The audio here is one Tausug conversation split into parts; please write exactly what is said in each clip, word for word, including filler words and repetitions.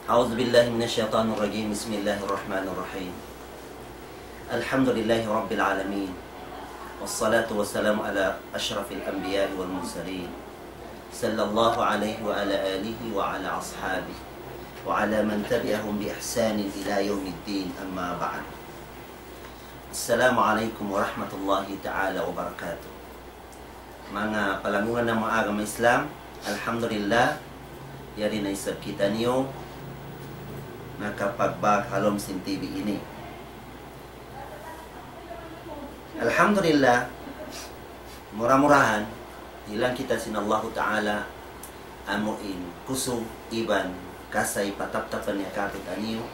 أعوذ بالله من الشيطان الرجيم. بسم الله الرحمن الرحيم. الحمد لله رب العالمين. والصلاة والسلام على أشرف الأنبياء والمرسلين. صلى الله عليه وعلى آله وعلى أصحابه وعلى من تبعهم بإحسان إلى يوم الدين. أما بعد. السلام عليكم ورحمة الله تعالى وبركاته. Manga palanggungan namu' agama Islam, alhamdulillah, yari na isab kitaniyu nakapagbak ha lawm sin T V ini. Alhamdulillah, mura-murahan, hilang kita sin Allahu Ta'ala, amu in kusug iban kasay pataptapan niya kātu'niyu,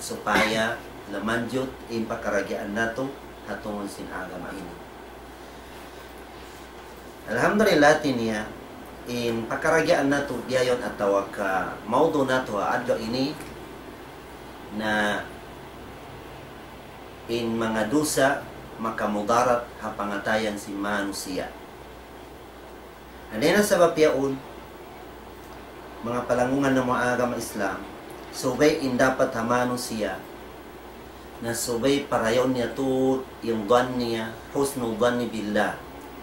supaya lamanjut in pakaragyaan natu' ha tungud sin agama ini. Alhamdulillah, hāti niya, in pakaragyaan natu' bihaun atawa ka mawdu' natu' ha adlaw ini, na in manga dusa makamudarat ha pangatayan sin manusiya'. Na dayn ha sabab yaun, manga palanggungan namu' agama Islam, subay in dapat ha manusiya', na subay parayaw niya tuud in dhan niya, husnul dhanni billah.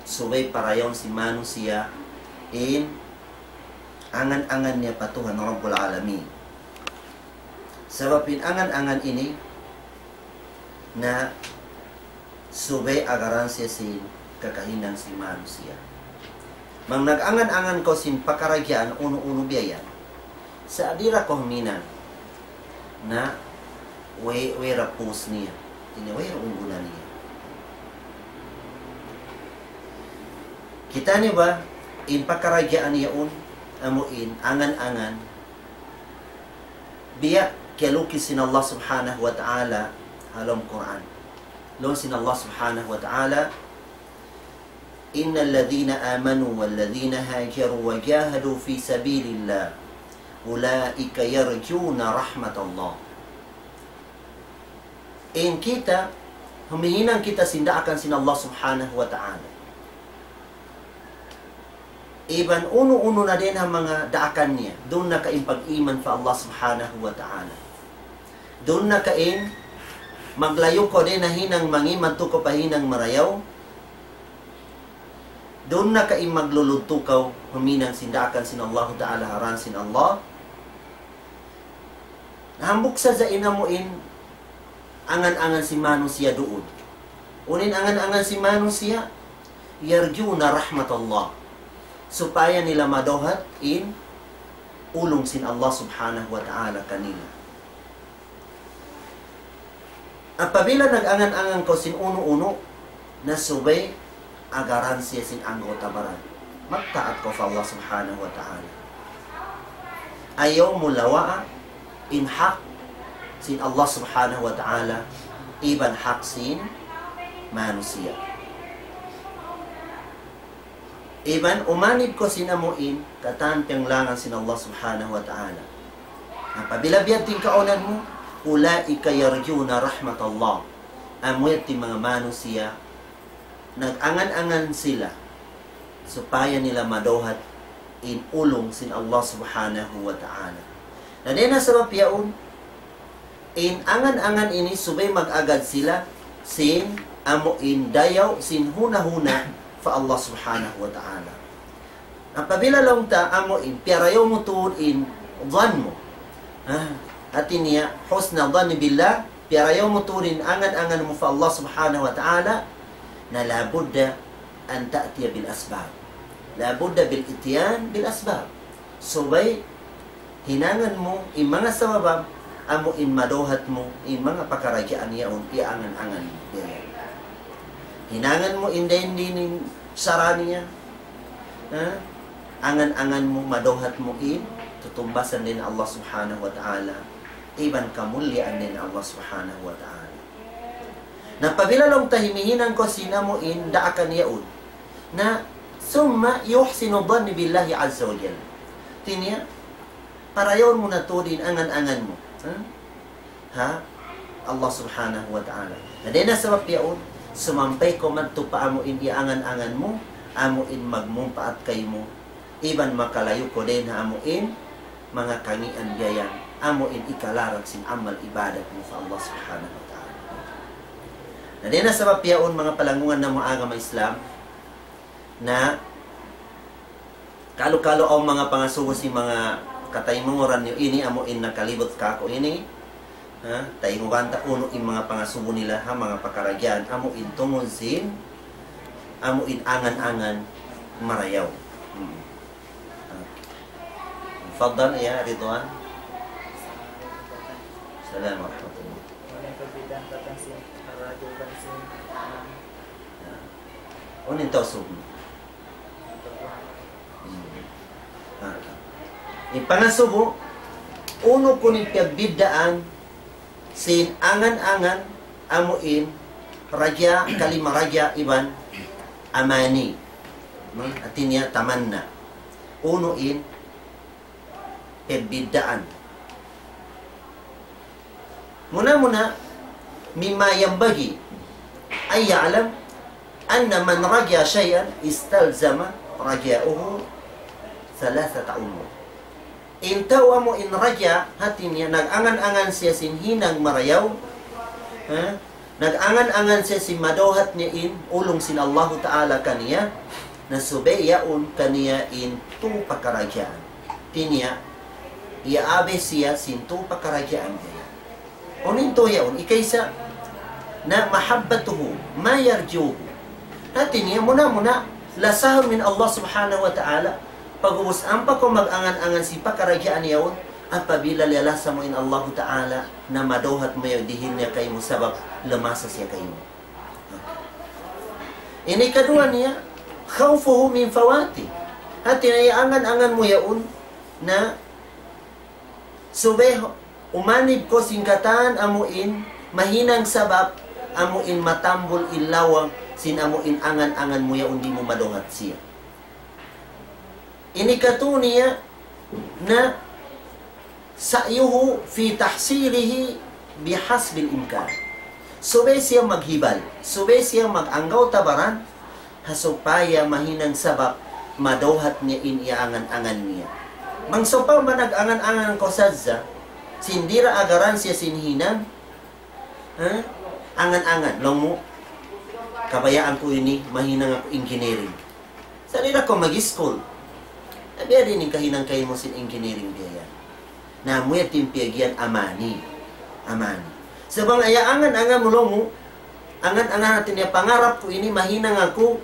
Subay parayaw sin manusiya' in angan-angan niya pa Tuhan Rabbul Alamin. Sabab in angan-angan ini, na subay agaran siya sin kakahinang sin manusiya'. Bang nag-angan-angan kaw sin pakaragyaan unu-unu biya' yan, sa' di' da kaw huminang, na way, way da pūs niya, ini way da unggunan niya. Kita' niyu ba, in pakaragyaan yaun, amu in angan-angan, biya' kiyalukis sin Allah Subhanahu wa Ta'ala ha lawm Qur'an. Laung sin Allah Subhanahu wa Ta'ala, إن الذين آمنوا والذين هاجروا وجاهدوا في سبيل الله أولئك يرجون رحمة الله. In kita, humihinang kita sin daakan sin Allah Subhanahu wa Ta'ala. Iban unu-unu na dayn ha manga daakan niya, duun na ka in pag-iman pa Allah Subhanahu wa Ta'ala. Duun na ka in maglayu' kaw dayn ha hinang mangi' madtu kaw pa hinang marayaw. Duun na ka in magluludtu kaw, huminang sin daakan sin Allahu Ta'ala, ha dān sin Allah. Na hambuuk sadja in amu in angan-angan sin manusiya' duun. Unu in angan-angan sin manusiya', يرجون رحمة الله. Supaya nila madawhat in ulung sin Allah Subhanahu wa Ta'ala kanila. Apabila nag-angan-angan kaw sin unu-unu, na subay agaran siya sin anggawta' baran. Magtaat kaw pa Allah Subhanahu wa Ta'ala. Ayaw mu lawaa in hak sin Allah Subhanahu wa Ta'ala, iban hak sin manusiya'. Iban umanib kaw sin amu in katan piyanglangan sin Allah Subhanahu wa Ta'ala. Apabila biya' ha yan in kaawnan mu, أولئك يرجون رحمة الله. Amu yadtu in manga manusiya', nag-angan-angan sila supaya nila madawhat in ulung sin Allah Subhanahu wa Ta'ala. Na dayn ha sabab yaun, in angan-angan ini subay mag-agad sila sin amu in dayaw sin huna-huna pa Allah Subhanahu wa Ta'ala. Apabila laung ta amu in piyarayaw mu tuud in dhan mu, ha, hāti niya, حسن الظن بالله, piyarayaw mu tuud in angan-angan mu pa Allah Subhanahu wa Ta'ala, na لا بد أن تأتي بالأسباب. لا بد بالإتيان بالأسباب. Subay hinangan mu in manga sabab, amu in madawhat mu in manga pakaradjaan yaun, iyangan-angan mu. Hinangan mu in dayn didtu in sara' niya, ha? Angan-angan mu, madawhat mu in tutumbasan dayn Allah Subhanahu wa Ta'ala, iban kamulliyaan dayn Allah Subhanahu wa Ta'ala. Na apabila laung ta himihinang kaw sin amu in daakan yaun, na ثم يحسن الظن بالله عز وجل. Hāti niya, parayaw mu na tuud in angan-angan mu, ha? Ha Allah Subhanahu wa Ta'ala. Na dayn ha sabab yaun, sumampay kaw madtu pa amu in iyangan-angan mu, amu in magmumpaat kaymu, iban makalayu' kaw dayn ha amu in manga kangīan biya' yan, amu in ikalarang sin amal ibadat mu pa Allah Subhanahu wa Ta'ala. Na dayn ha sabab yaun, manga palanggungan namu' agama Islam, na kalu-kalu awn manga pangasubu sin manga kataymanghuran niyu ini, amu in nakalibut kāku' ini, ha, taymanghuran ta unu in manga pangasubu nila ha manga pakaradjaan, amu in tungud sin, amu in angan-angan marayaw. Hmm. Okay. Tafaddal ya Ridwan. Salam warahmatullah. Unu in pagbidaan katan sin radyo iban sin angan? Ya. Unu in tau subu? Hmm. Ah. In pangasubu, unu kunu' in pagbiddaan sin angan-angan amu in raja, kalima raja iban amani. Hmm? Hati niya tamanna. Unu in pagbiddaan. Muna-muna, مما ينبغي أن يعلم أن من رجا شيئا استلزم رجاؤه ثلاثة أمور. In tau amu in raja, hati niya, nag-angan-angan siya sin hinang marayaw, ha? Nag-angan-angan siya sin madawhat niya in ulung sin Allahu Ta'ala kaniya, na subay yaun kaniya in tū pakaradjaan. Hati niya, iyaabi siya sin tū pakaradjaan niya. Unu in tū yaun, ikaisa, na محبته ما يرجوه. Hati niya, muna-muna, lasahun in Allah Subhanahu wa Ta'ala, pag'ubus ampa kaw mag-angan-angan sin pakaradjaan yaun, apabila liyalasa mu in Allahu Ta'ala, na madawhat mu yan, dihil niya kaymu sabab lamasa siya kaymu. Ini kaduwa niya, خوفه من فوته. Hati niya, iyangan-angan mu yaun, na subay umanib kaw sin katan amu in mahinang sabab amu in matambul in lawang sin amu in angan-angan mu yaun di' mu madawhat siya. Ini katu' niya na سعيه في تحصيله بحسب الإمكان. Subay siya maghibal, subay siya mag-anggawta baran, ha supaya mahinang sabab madawhat niya in iyangan-angan niya. Bang sawpama nag-angan-angan kaw sadja, sin di' da agaran siya sin hinang, ha? Angan-angan, laung mu, kabayaan ku ini, mahinang aku engineering. Sa' di' da kaw mag-iskul. Na biya' diin in kahinang kaymu sin engineering biya' yan. Na amu yan in piyag'iyan amani. Amani. Sa' bang iyangan-angan mu laung mu, angan-angan hati niya pangarap ku ini mahinang aku,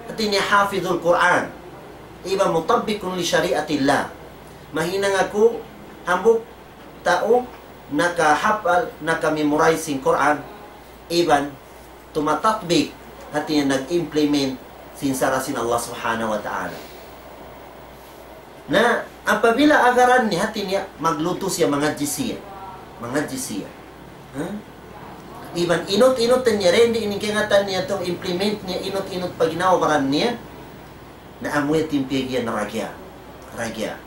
hati niya hafizul Qur'an. Iban مطبق لشريعة الله. Mahinang aku hambuuk tau nakahapal, naka-memorize sin Qur'an, iban tumatatbik, hati niya nag-implement sin sara' sin Allah Subhanahu wa Ta'ala. Na, apabila agaran niya, hati niya, maglutu siya, mangadji' siya. Mangadji' siya. Ha? Iban inut-inut niya, rendi ini kaingatan niya tu, implement niya, inut-inut pa ginhawa-baran niya. Na amu yan in piyag'iyan raja. Raja.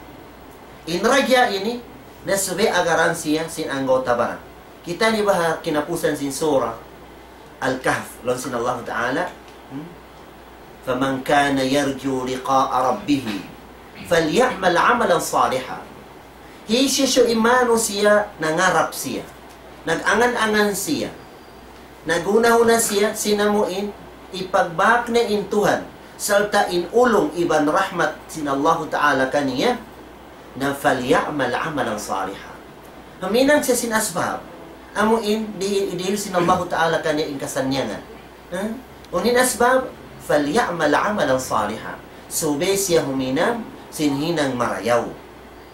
In raja ini, na subay agaran siya sin anggawta baran. Kita' niyu ba ha kinapusan sin Surah Al-Kahf, laung sin Allahu Ta'ala, hmm? فمن كان يرجو لقاء ربه فليعمل عملا صالحا. Hisiyu-siyu in manusiya' nangarap siya, nag-angan-angan siya, naghuna-huna siya sin amu in ipagbak niya in Tuhan, sarta' in ulung iban rahmat sin Allahu Ta'ala kaniya, na فليعمل عملا صالحا. Huminang siya sin asbab. Amu in, di-, dihil sin Allahu Ta'ala kaniya in kasannyangan. Ha? Unu in asbab, فليعمل عملا صالحا. Subay siya huminang sin hinang marayaw.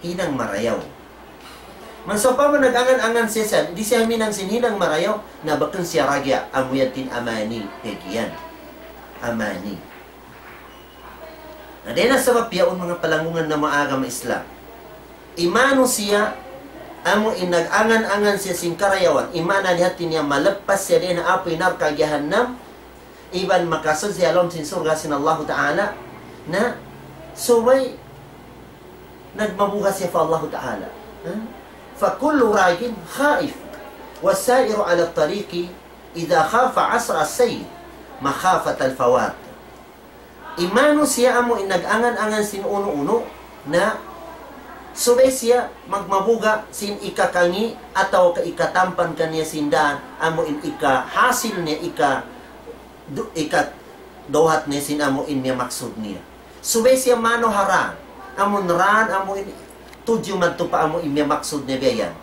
Hinang marayaw. Bang sawpama nag-angan-angan siya sa', di' siya huminang sin hinang marayaw, na bukun siya raja, amu yan in amani, piyag'iyan. Amani. Na dayn ha sabab yaun manga palanggungan namu' agama Islam. In manusiya', amu in nag-angan-angan siya sin karayawan, in maana niya hati niya malappas siya dayn ha api narka' jahannam, iban makasud siya ha lawm sin surga' sin Allahu Ta'ala, na subay nagmabuga siya pa Allahu Ta'ala. Ha? فكل راج خائف والسائر على الطريق إذا خاف عسر السير مخافة الفوات. In manusiya' amu in nag-angan-angan sin unu-unu, na Subay siya magmabuga' sin ikakangi' atawa ka ikatampan kaniya sin dān, amu in ikahasil niya, ika-, du-, ikadawhat niya sin amu in miyamaksud niya. Subay siya maanu ha dān, amu in dān, amu in tudju madtu pa amu in miyamaksud niya biya' yan.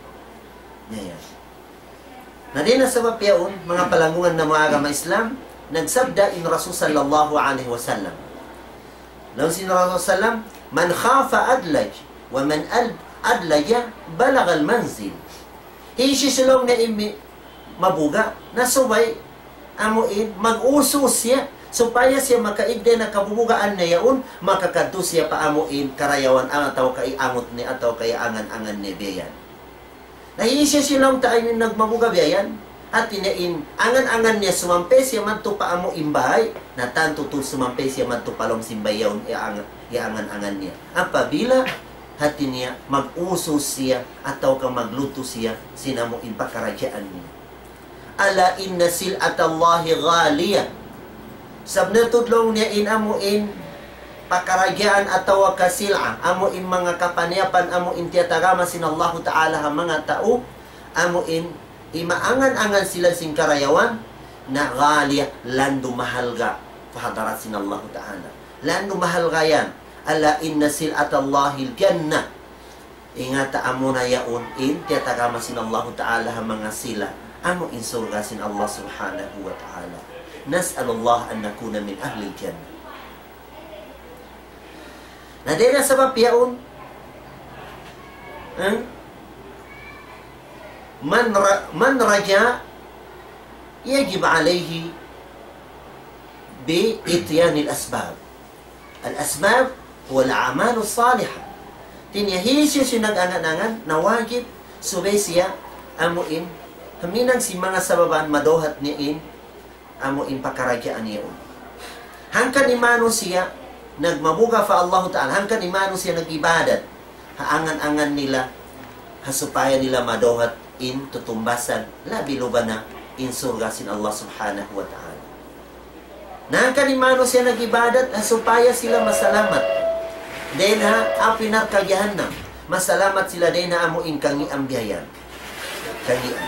Biya' yan. Na dayn ha sabab yaun, manga palanggungan namu' agama Islam, nagsabda in Rasul sallallahu alayhi wasallam. Laung sin Rasul sallam, من خاف أدلج، ومن أد-، أدلج بلغ المنزل. Hisiyu-siyu laung niya in mi-, mabuga', na subay, amu in, mag-usus siya, supaya siya makaig dayn ha kabubugaan niya yaun, makakadtu siya pa amu in, karayawan atawa ka iyangut niya, atawa ka iyangan-angan niya biya' yan. Na hisiyu-siyu laung ta in nagmabuga' biya' yan. Hati niya in angan-angan niya sumampay siya madtu pa amu in bāy, na tantu tuud sumampay siya madtu pa lawm sin bāy yaun iyangan-angan niya. Apabila hati niya mag-usus siya atawa ka magludtu siya sin amu in pakaradjaan niya. ألا إن سلعة الله غالية. Sabunnal tuud laung niya in amu in pakaradjaan atawa ka sil'a, amu in manga kapaniyapan, amu in tiyatagama sin Allahu Ta'ala ha manga tau, amu in imaangan-angan sila sin karayawan, na غالية, landu mahalga' pa hadarat sin Allahu Ta'ala. Landu mahalga' yan. ألا إن سلعة الله الجنة. Ingata, amuna yaun in tiyatagama sin Allahu Ta'ala ha manga sila, amu in surga' sin Allah Subhanahu wa Ta'ala. نسأل الله أن نكون من أهل الجنة. Na dayn ha sabab yaun, eh, من ر-، من رجا يجب عليه بإتيان الأسباب. الأسباب هو الأعمال الصالحة. Hati niya hisiyu-siyu nag-angan-angan, na wajib subay siya amu in huminang sin manga sababan madawhat niya in amu in pakaradjaan yaun. Hangkan in manusiya' nagmabuga' pa Allahu Ta'ala, hangkan in manusiya' nag-ibadat, ha angan-angan nila, ha supaya nila madawhat in tutumbasan, labi luba na in surga' sin Allah Subhanahu wa Ta'ala. Na hangkan in manusiya' nag-ibadat, ha supaya sila masalamat dayn ha api narka' jahannam, masalamat sila dayn ha amu in kangian biya' yan. Kangian.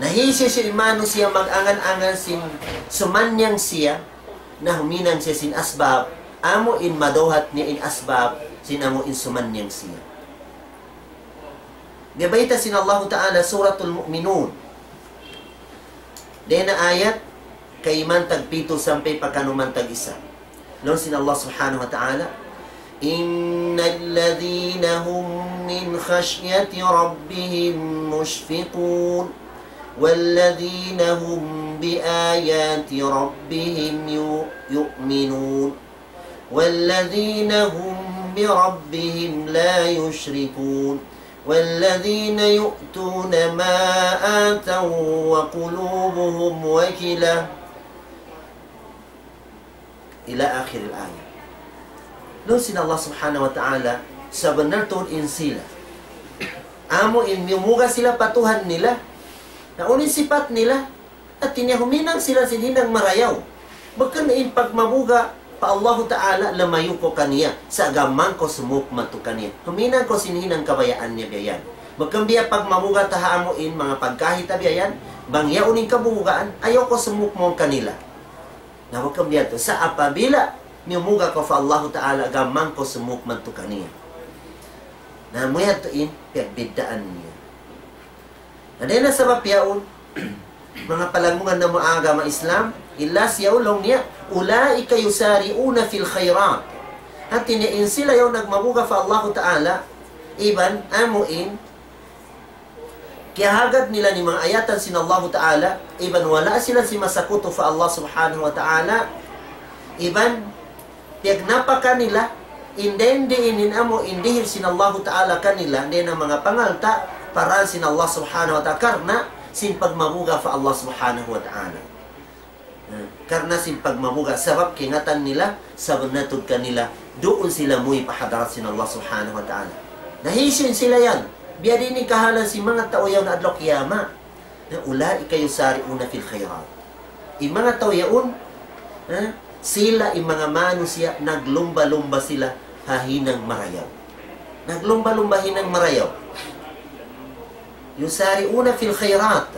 Na hisiyu-siyu in manusiya' mag-angan-angan sin sumannyang siya, na huminang siya sin asbab, amu in madawhat niya in asbab, sin amu in sumannyang siya. Biya' bayta' sin Allahu Ta'ala Suratul Mu'minun. Dayn ha ayat kaiman tagpitu sampay pa kanuman tag-isa. Laung sin Allah Subhanahu wa Ta'ala, إن الذين هم من خشية ربهم مشفقون، والذين هم بآيات ربهم يو-، يؤمنون، والذين هم بربهم لا يشركون، والذين يؤتون ما آتوا وقلوبهم وجلة، إلى آخر الآية. Laung sin Allah Subhanahu wa Ta'ala, sabunnal tuud in sila, amu in mimuga' sila pa Tuhan nila, na unu in sipat nila, hati niya huminang sila sin hinang marayaw. Bukun in pagmabuga' pa Allahu Ta'ala lumayu' kaw kaniya, sa' gām mayan kaw sumuuk madtu kaniya. Huminang kaw sin hinang kabayaan niya biya' yan. Bukun biya' pagmabuga' ta ha amu in manga pagkahi ta biya' yan, bang yaun in kabubugaan, ayaw kaw sumuuk mawn kanila. Na bukun biya' tu. Sa' apabila mimuga' kaw pa Allahu Ta'ala, gām mayan kaw sumuuk madtu kaniya. Na amu yadtu in piyagbiddaan niya. Na dayn ha sabab yaun, manga palanggungan namu' agama Islam, in last yaun laung niya, أولئك يسارعون في الخيرات. Hati niya in sila yaun nagmabuga' pa Allahu Ta'ala, iban amu in kiyahagad nila in manga ayatan sin Allahu Ta'ala, iban wala' sila simasakutu pa Allah Subhanahu wa Ta'ala, iban piyagnapaka nila, in dayn di in amu in dihil sin Allahu Ta'ala kanila, dayn ha manga pangalta', pa dān sin Allah Subhanahu wa Ta'ala, karna' sin pagmabuga' pa Allah Subhanahu wa Ta'ala. Hmm. Karna' sin pagmabuga', sabab kaingatan nila, sabunnal tuud kanila, duun sila muwi' pa hadarat sin Allah Subhanahu wa Ta'ala. Na hisiyu in sila yan? Biyadiin in kahalan sin manga tau yaun adlaw kiyamat. Na, أولئك يسارعون في الخيرات. In manga tau yaun, ha, sila in manga manusiya' naglumba-lumba sila ha hinang marayaw. Naglumba-lumba hinang marayaw. يسارعون في الخيرات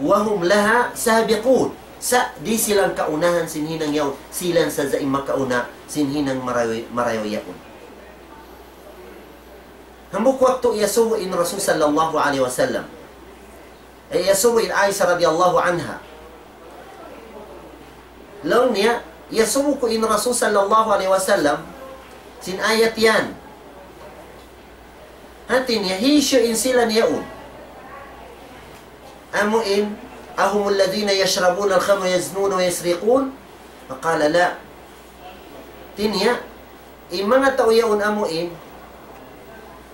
وهم لها سابقون. Sa' di' sila kaunahan sin hinang yaun, sila sadja in makauna sin hinang marayaw, marayaw yaun. Hambuuk waktu iyasubu in Rasul sallallahu alayhi wasallam. Eh, iyasubu in Aisha radiyallahu anha. Laung niya, iyasubu ku in Rasul sallallahu alayhi wasallam sin ayat yan. Hati niya, hisiyu in sila niyaun? Amu in, أهم الذين يشربون الخمر ويزنون ويسرقون؟ فقال لا. Hati niya, in manga tau yaun amu in,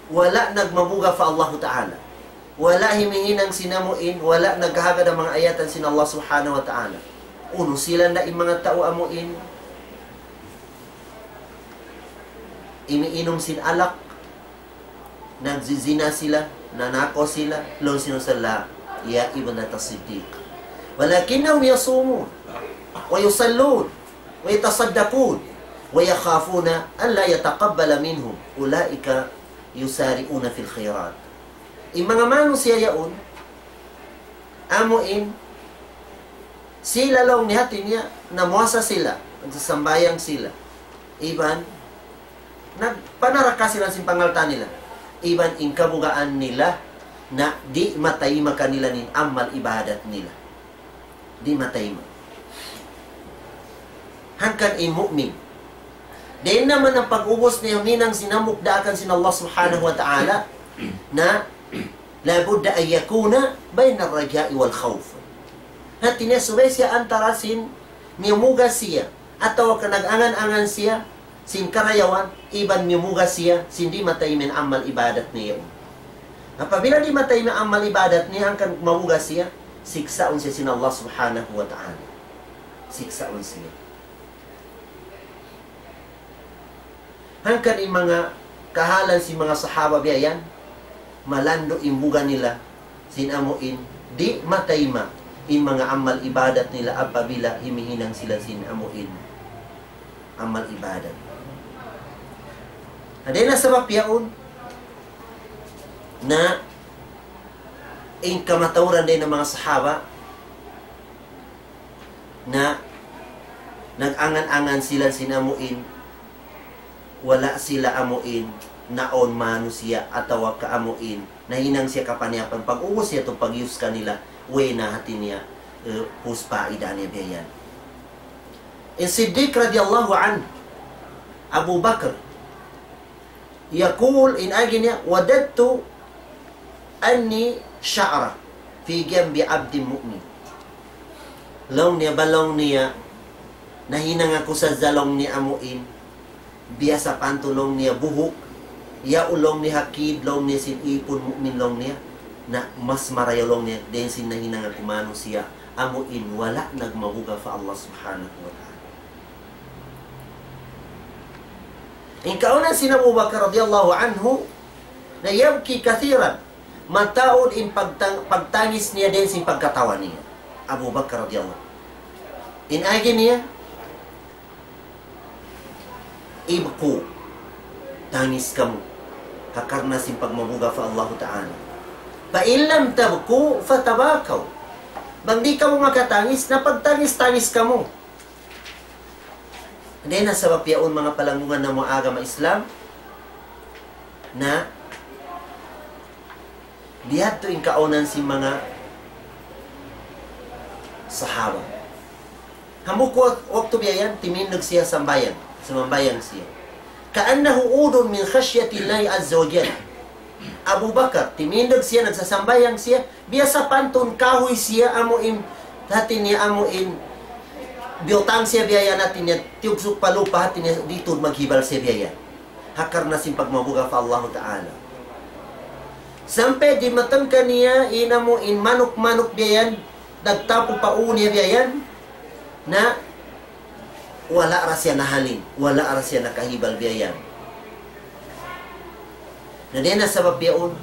wala' nagmabuga' pa Allahu Ta'ala. Wala' himihinang sin amu in, wala' naghagad ha manga ayatan sin Allah Subhanahu wa Ta'ala. Unu sila na in manga tau amu in, imiinum sin alak, nagzizina sila, nanakaw sila, laung sin Rasul, يا ابنة الصديق، ولكنهم يصومون ويصلون ويتصدقون ويخافون ألا يتقبل منهم أولئك يسارعون في الخيرات. In manga manusiya' yaun, amu in, sila laung niya hati niya, namuasa sila, nagsasambahayang sila. Iban, nagpanaraka sila sin pangalta' nila. Iban in kabugaan nila, na di' matayma' kanila in amal ibadat nila. Di' matayma'. Hangkan in mu'min. Dayn naman in pag-ubus niya hinang sin hambuuk daakan sin Allah Subhanahu wa Ta'ala, na لابد أن يكون بين الرجاء والخوف. Hati niya subay siya antara sin miyumuga' siya, atawa ka nag-angan-angan siya sin karayawan, iban miyumuga' siya sin di' matayma' in amal ibadat niya yaun. Apabila di' matayma' in amal ibadat niya, hangkan mabuga' siya, siksaun siya sin Allah Subhanahu wa Ta'ala. Siksaun siya. Hangkan in manga kahalan sin manga sahaba biya' yan, malandu' in buga' nila, sin amu in, di' matayma' in manga amal ibadat nila apabila himihinang sila sin amu in amal ibadat. Dayn ha sabab yaun, na in kamatauran dayn ha manga sahaba, na nag-angan-angan sila sin amu in, wala' sila amu in, naun manusiya' atawa ka amu in, nahinang siya kapaniyapan, pag-ubus siya tu pag-iyus kanila, way na hati niya, eh, pus paida niya biya' yan. In Siddiq radiyallahu anhu, Abu Bakr, يقول, in agi niya, وجدت أني شعرة في جنب عبد مؤمن. Laung niya, ba laung niya, nahinang aku sadja laung niya amu in, biya' sapantun laung niya buhuk, yaun laung niya ha kid laung niya sin ipun mu'min laung niya, na mas marayaw laung niya, dayn sin nahinang aku manusiya', amu in wala' nagmabuga' pa Allah Subhanahu wa Ta'ala. In kaawnan sin Abu Bakar radiyallahu anhu, na يبكي كثيرا, mataud in pagtang-, pagtangis niya dayn sin pagkatawa niya. Abu Bakar radiyallahu. In agi niya, ابكوا, tangis kamu, ha karna' sin pagmabuga' pa Allahu Ta'ala. فإن لم تبكوا فتباكوا. Bang di' kamu makatangis, na pagtangis-tangis kamu. Dayn ha sabab yaun manga palanggungan namu' agama Islam, na bihadtu in kaawnan sin manga sahaba. Hambuuk wa-, waktu biya' yan, timindug siya sambahayang, sumambahayang siya. كأنه عود من خشية الله عز وجل. Abu Bakar, timindug siya, nagsasambahayang siya, biya' sapantun kahuy siya, amu in, hati niya amu in, biyutang siya biya' yan, hati niya, tiyugsuk pa lupa', hati niya, di' tuud maghibal siya biya' yan. Ha karna' sin pagmabuga' pa Allahu Ta'ala. Sampay dimatung kaniya in amu in manuk-manuk biya' yan, nagtapu pa ū niya biya' yan, na wala' da siya nahaling, wala' da siya nakahibal biya' yan. Na dayn ha sabab yaun,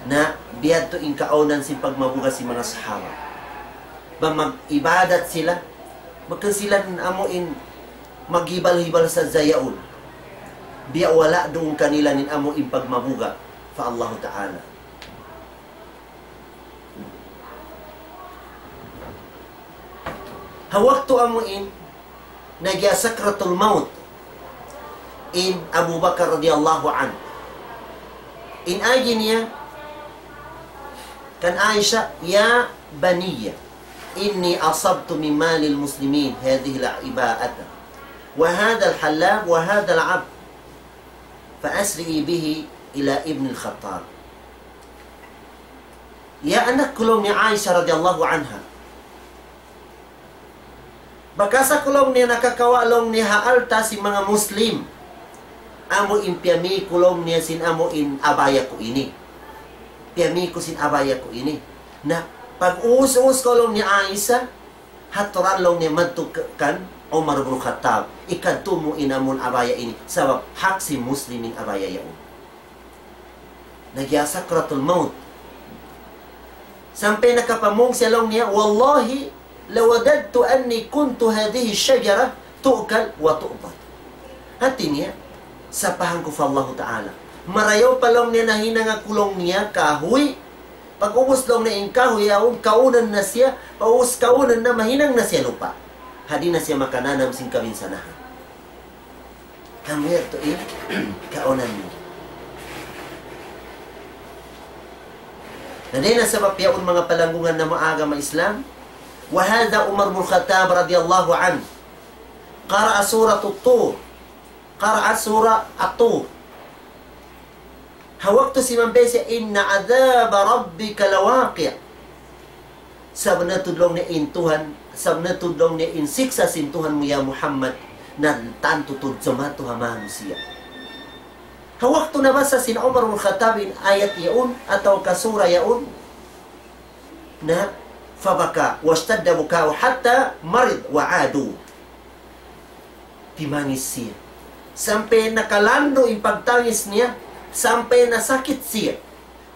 na bihadtu in kaawnan sin pagmabuga' sin manga sahaba. Bang mag-ibadat sila, bukun sila amu in maghibal-hibal sadja yaun. Biya' wala' duun kanila in amu in pagmabuga' pa Allahu Ta'ala. Ha waktu amu in nagya sakratul maut in Abu Bakar radiyallahu anhu. In agi niya kan Aisha, يا بني إني أصبت من مال المسلمين هذه العباءة وهذا الحلاب وهذا العبد فأسرعي به إلى ابن الخطاب. Ya anak ku laung niya Aisha radiyallahu anha. Bakas aku laung niya nakakawa' laung niya ha alta' sin manga Muslim. Amu in piyami ku laung niya sin amu in abaya ku ini. Piyami ku sin abaya ku ini. Na, pag-uus-uus ku laung niya Aisha, haturan laung niya madtu k-, kan Umar bin Khattab. Ikadtu mu in amun abaya ini. Sabab hak sin Muslim in abaya yaun. Nagya sakratul maut. Sampay nakapamung siya laung niya, والله لوددت أني كنت هذه الشجرة تؤكل وتعضد. Hati niya, sapahan ku pa Allahu Ta'ala. Marayaw pa laung niya nahinang aku laung niya kahuy. Pag-ubus laung niya in kahuy yaun, kaunan na siya, pag-ubus kaunan na mahinang na siya lupa'. Di' na siya makananam sin kabinsanahan. Amu yadtu in kaunan niya. Na dayn ha sabab yaun manga palanggungan namu' agama Islam, وهذا عمر بن الخطاب رضي الله عنه قرأ سورة الطور، قرأ سورة الطور. Ha waktu simampay siya, إن عذاب ربك لواقع. Sabunnal tuud laung niya in Tuhan, sabunnal tuud laung niya in siksa' sin Tuhan mu ya Muhammad, na tantu tuud jumatu ha manusiya'. Ha waktu nabasa sin Umar bin Khattab in ayat yaun, atawa ka sura yaun, na, فبكى واشتد بكاؤه حتى مرض وعادوه. Timangis siya. Sampay nakalandu' in pagtangis niya, sampay nasakit siya.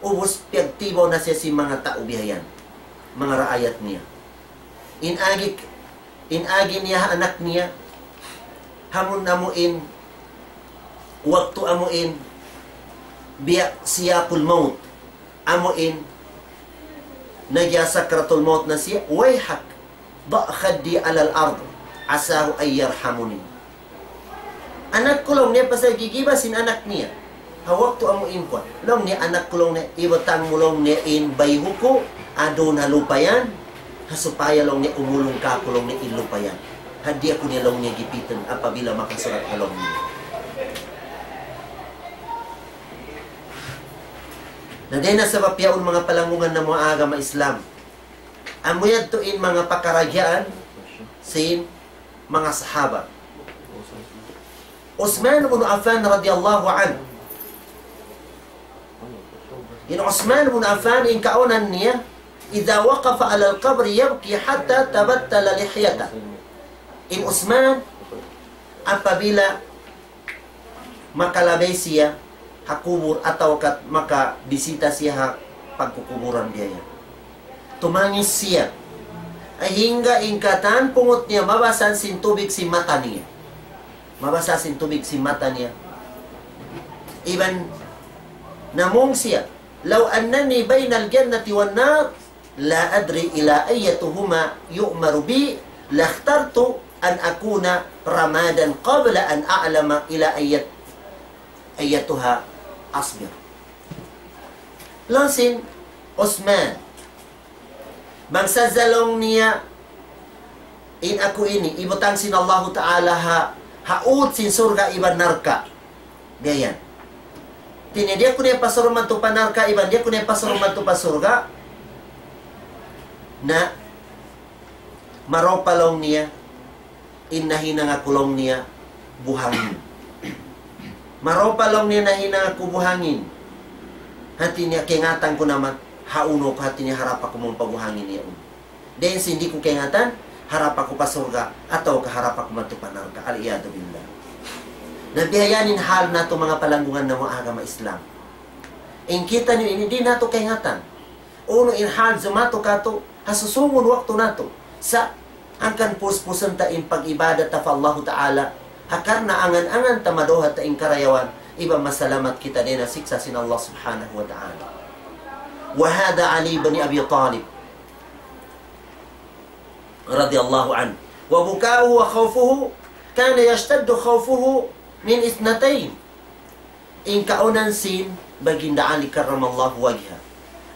Ubus piyagtibaw na siya sin manga tau bihayan. Manga raayat niya. In agi, in agi niya ha anak niya, amun amu in, waktu amu in, biya' siyakul maut. Amu in, nagya sakratul maut na siya, ويحك ضع خدي على الأرض عساه أن يرحمني. Anak ku laung niya, pasal gigiba sin anak niya. Ha waktu amu in kuwan. Laung niya, anak ku laung niya, ibutang mu laung niya in bayhu' ku, adun ha lupa' yan. Ha supaya laung niya umulung kaku' laung niya in lupa' yan. Di' aku niya laung niya gipitan apabila makasurat ha laung niya. Na dayn ha sabab yaun manga palanggungan namu' agama Islam. Amu yadtu in manga pakaradjaan sin manga sahaba. Uthman bin Affan radiyallahu anhu. In Uthman bin Affan in kaunan niya, إذا وقف على القبر يبكي حتى تبتل لحيته. In Uthman, apabila makalabay siya ha kubul atawa ka makabisita siya ha pagkukubulan biya' yan, tumangis siya. Hangga in katan pungut niya mabasa sin tubig sin mata niya. Mabasa sin tubig sin mata niya. Iban namung siya, لو أنني بين الجنة والنار لا أدري إلى أيتهما يؤمر بي لاخترت أن أكون رمادا قبل أن أعلم إلى أية-، أيتها أصبر. Laung sin Uthman, bang sadja laung niya in aku ini, ibutang sin Allahu Ta'ala ha, ha ut sin surga' iban narka'. Biya' yan. Hati niya di' aku niya pasurun madtu pa narka' iban di' aku niya pasurun madtu pa surga'. Na, marupa laung niya, in nahinang aku laung niya buhangin. Marupa laung niya nahinang aku buhangin. Hati niya kaingatan ku naman, hawnu aku hati niya harap aku mawn pa buhangin yaun. Dayn sin di' ku kaingatan, harap aku pa surga', atawa ka harap aku madtu pa narka'. العياذ بالله. Na biya' yan in hal natu' manga palanggungan namu' agama Islam. In kitaniyu ini di' natu' kaingatan. Unu in hal jumatu katu', ha susūngun waktu natu'. Sa' hangkan puspusun ta in pag-ibadat ta pa Allahu Ta'ala, Ha karna' angan-angan ta madawhat ta in karayawan, iban masalamat kita dayn ha siksa' sin Allah Subhanahu wa Ta'ala. وهذا علي بن أبي طالب رضي الله عنه. وبكاؤه وخوفه كان يشتد خوفه من اثنتين. In kaunan sin Baginda Ali karramallahu wajhah.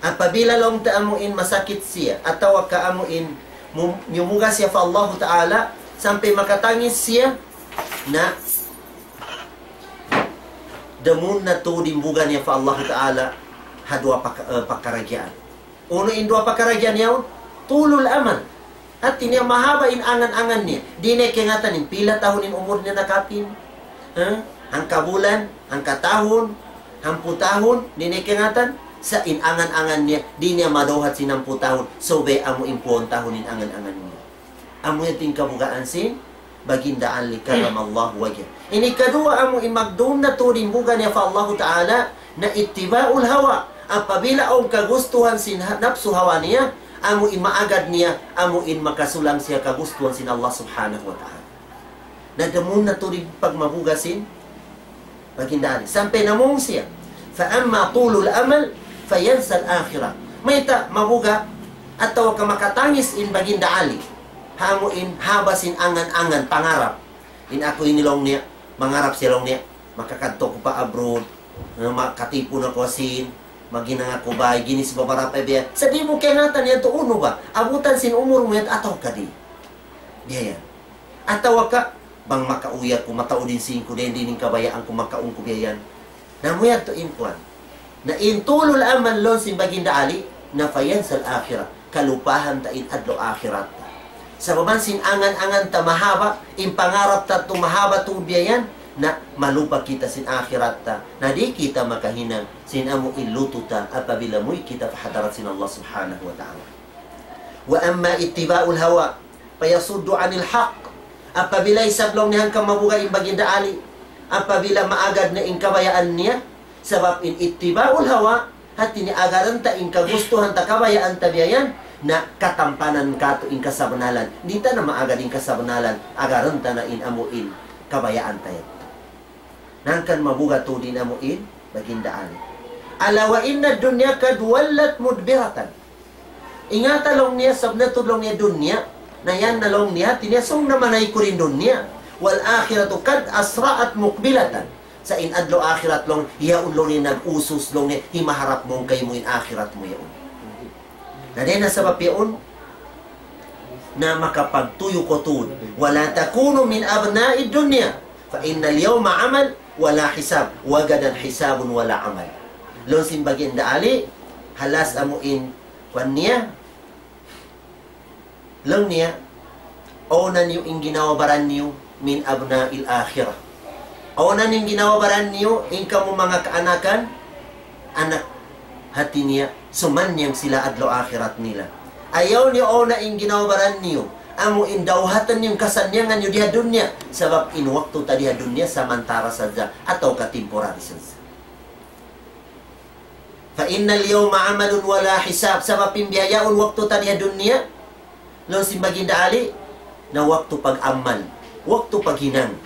Apabila laung ta amu in masakit siya, atawa ka amu in mu-, miyubuga siya pa Allahu Ta'ala, sampay makatangis siya, na damun na tuud in buga niya pa Allahu Ta'ala, ha duwa paka-, eh, pakaradjaan. Unu in duwa pakaradjaan yaun? طول الأمل. Hati niya mahaba' in angan-angan niya. Di' niya kaingatan in pila tahun in umur niya nakapin. Ha? Hangka bulan, hangka tahun, hangpu' tahun, di' niya kaingatan. Sa' in angan-angan niya, di' niya madawhat sin hangpu' tahun. Subay amu in puun tahun in angan-angan niya. Amu yadtu in kabugaan sin Baginda Ali karramallahu wajhah. Ini kaduwa amu in magdum na tuud in buga niya pa Allahu Ta'ala na ittiba'ul hawa. Apabila awn kagustuhan sin ha-, napsu hawa niya, amu in maagad niya, amu in makasulang siya kagustuhan sin Allah Subhanahu wa Ta'ala. Na damun na tuud in pagmabuga sin Baginda Ali. Sampay namung siya. فأما طول الأمل فينسى الآخرة. Mayta' mabuga atawa ka makatangis in Baginda Ali. Ha amu in haba' sin angan-angan pangarap. In aku ini laung niya, mangarap siya laung niya, makakadtu aku pa abroad, na makatipun aku sin, maghinang aku bay, ginis babarapa biya'. Sa' di' mu kaingatan yadtu unu ba? Abutan sin umur mu yadtu atawa ka di'? Biya' yan. Atawa ka, bang makauwi aku, mataud in sīn ku, dayn di' in kabayaan ku, makaun ku biya' yan. Na amu yadtu in kuwan. Na in طول الأمل laung sin Baginda Ali, na فينسى الآخرة, kalupahan ta in adlaw akhirat ta. Sabab sin angan-angan ta mahaba', in pangarap ta tu mahaba' tu biya' yan, na malupa kita sin akhirat ta. Na di' kita makahinang sin amu in lutu' ta apabila muwi' kita pa hadarat sin Allah Subhanahu wa Ta'ala. وأما اتباع الهوى فيصد عن الحق. Apabila isab laung niya hangkan mabuga' in Baginda Ali, apabila maagad na in kabayaan niya, sabab in ittiba'ul hawa, hati niya agaran ta in kagustuhan ta kabayaan ta biya' yan, na katampanan katu' in kasabnalan. Di' ta na maagad in kasabnalan, agaran ta na in amu in kabayaan ta yan. Hangkan mabuga' tuud in amu in Baginda Ali. ألا وإن الدنيا قد ولت مدبرة. Ingata laung niya, sabab na tuud laung niya dunya. Na yan na laung niya, hati niya sung na manaykud in dunya. والآخرة قد أسرعت مقبلة. Sa' in adlaw akhirat laung, yaun laung niya nag-usus laung niya, himaharap mu kaymu in akhirat mu yaun. Na dayn ha sabab yaun, na makapagtuyu' kaw tuud. ولا تكونوا من أبناء الدنيا. فإن اليوم عمل ولا حساب. وغدا حساب ولا عمل. Laung sin Baginda Ali, halas amu in kuwan niya. Laung niya, awnan niyu in ginhawa-baran niyu من أبناء الآخرة. Awnan in ginhawa-baran niyu, in kamu manga kaanakan, anak, hati niya, sumanniyang sila adlaw akhirat nila. Ayaw niyu awna in ginhawa-baran niyu, amu in dawhatan niyu in kasannyangan niyu di ha dunya, sabab in waktu ta di ha dunya samantara sadja, atawa ka temporary sadja. فإن اليوم عمل ولا حساب. Sabab in bihaun waktu ta di ha dunya, laung sin Baginda Ali, na waktu pag-amal, waktu paghinang.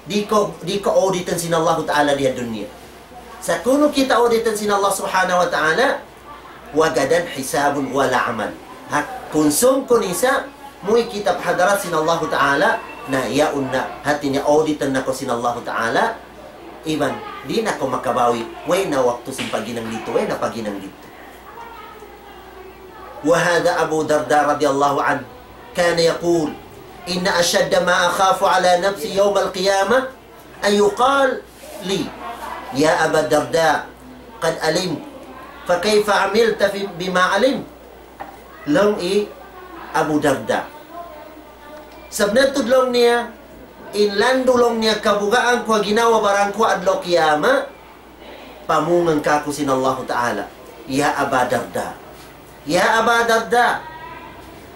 Di' kaw, di' kaw auditan sin Allahu Ta'ala di ha dunya. Sa' kunu' kita auditan sin Allah Subhanahu wa Ta'ala, وغدا حساب ولا عمل. Ha, kunsum kunisa, muwi' kita pa hadarat sin Allahu Ta'ala, na yaun na, hati niya auditan na kaw sin Allahu Ta'ala, iban, di' na kaw makabawi', way na waktu sin paghinang didtu, way na paghinang didtu. وهذا أبو الدرداء رضي الله عنه كان يقول: إن أشد ما أخاف على نفسي يوم القيامة أن يقال لي: يا أبا الدرداء، قد علمت، فكيف عملت في-، بما علمت؟ Laung hi Abu Darda. Sabab tuud laung niya, in landu' laung niya kabugaan ku ha ginhawa-baran ku adlaw kiyamat, pamungan kāku' sin Allahu Ta'ala, "Ya Aba Darda. Ya Aba Darda.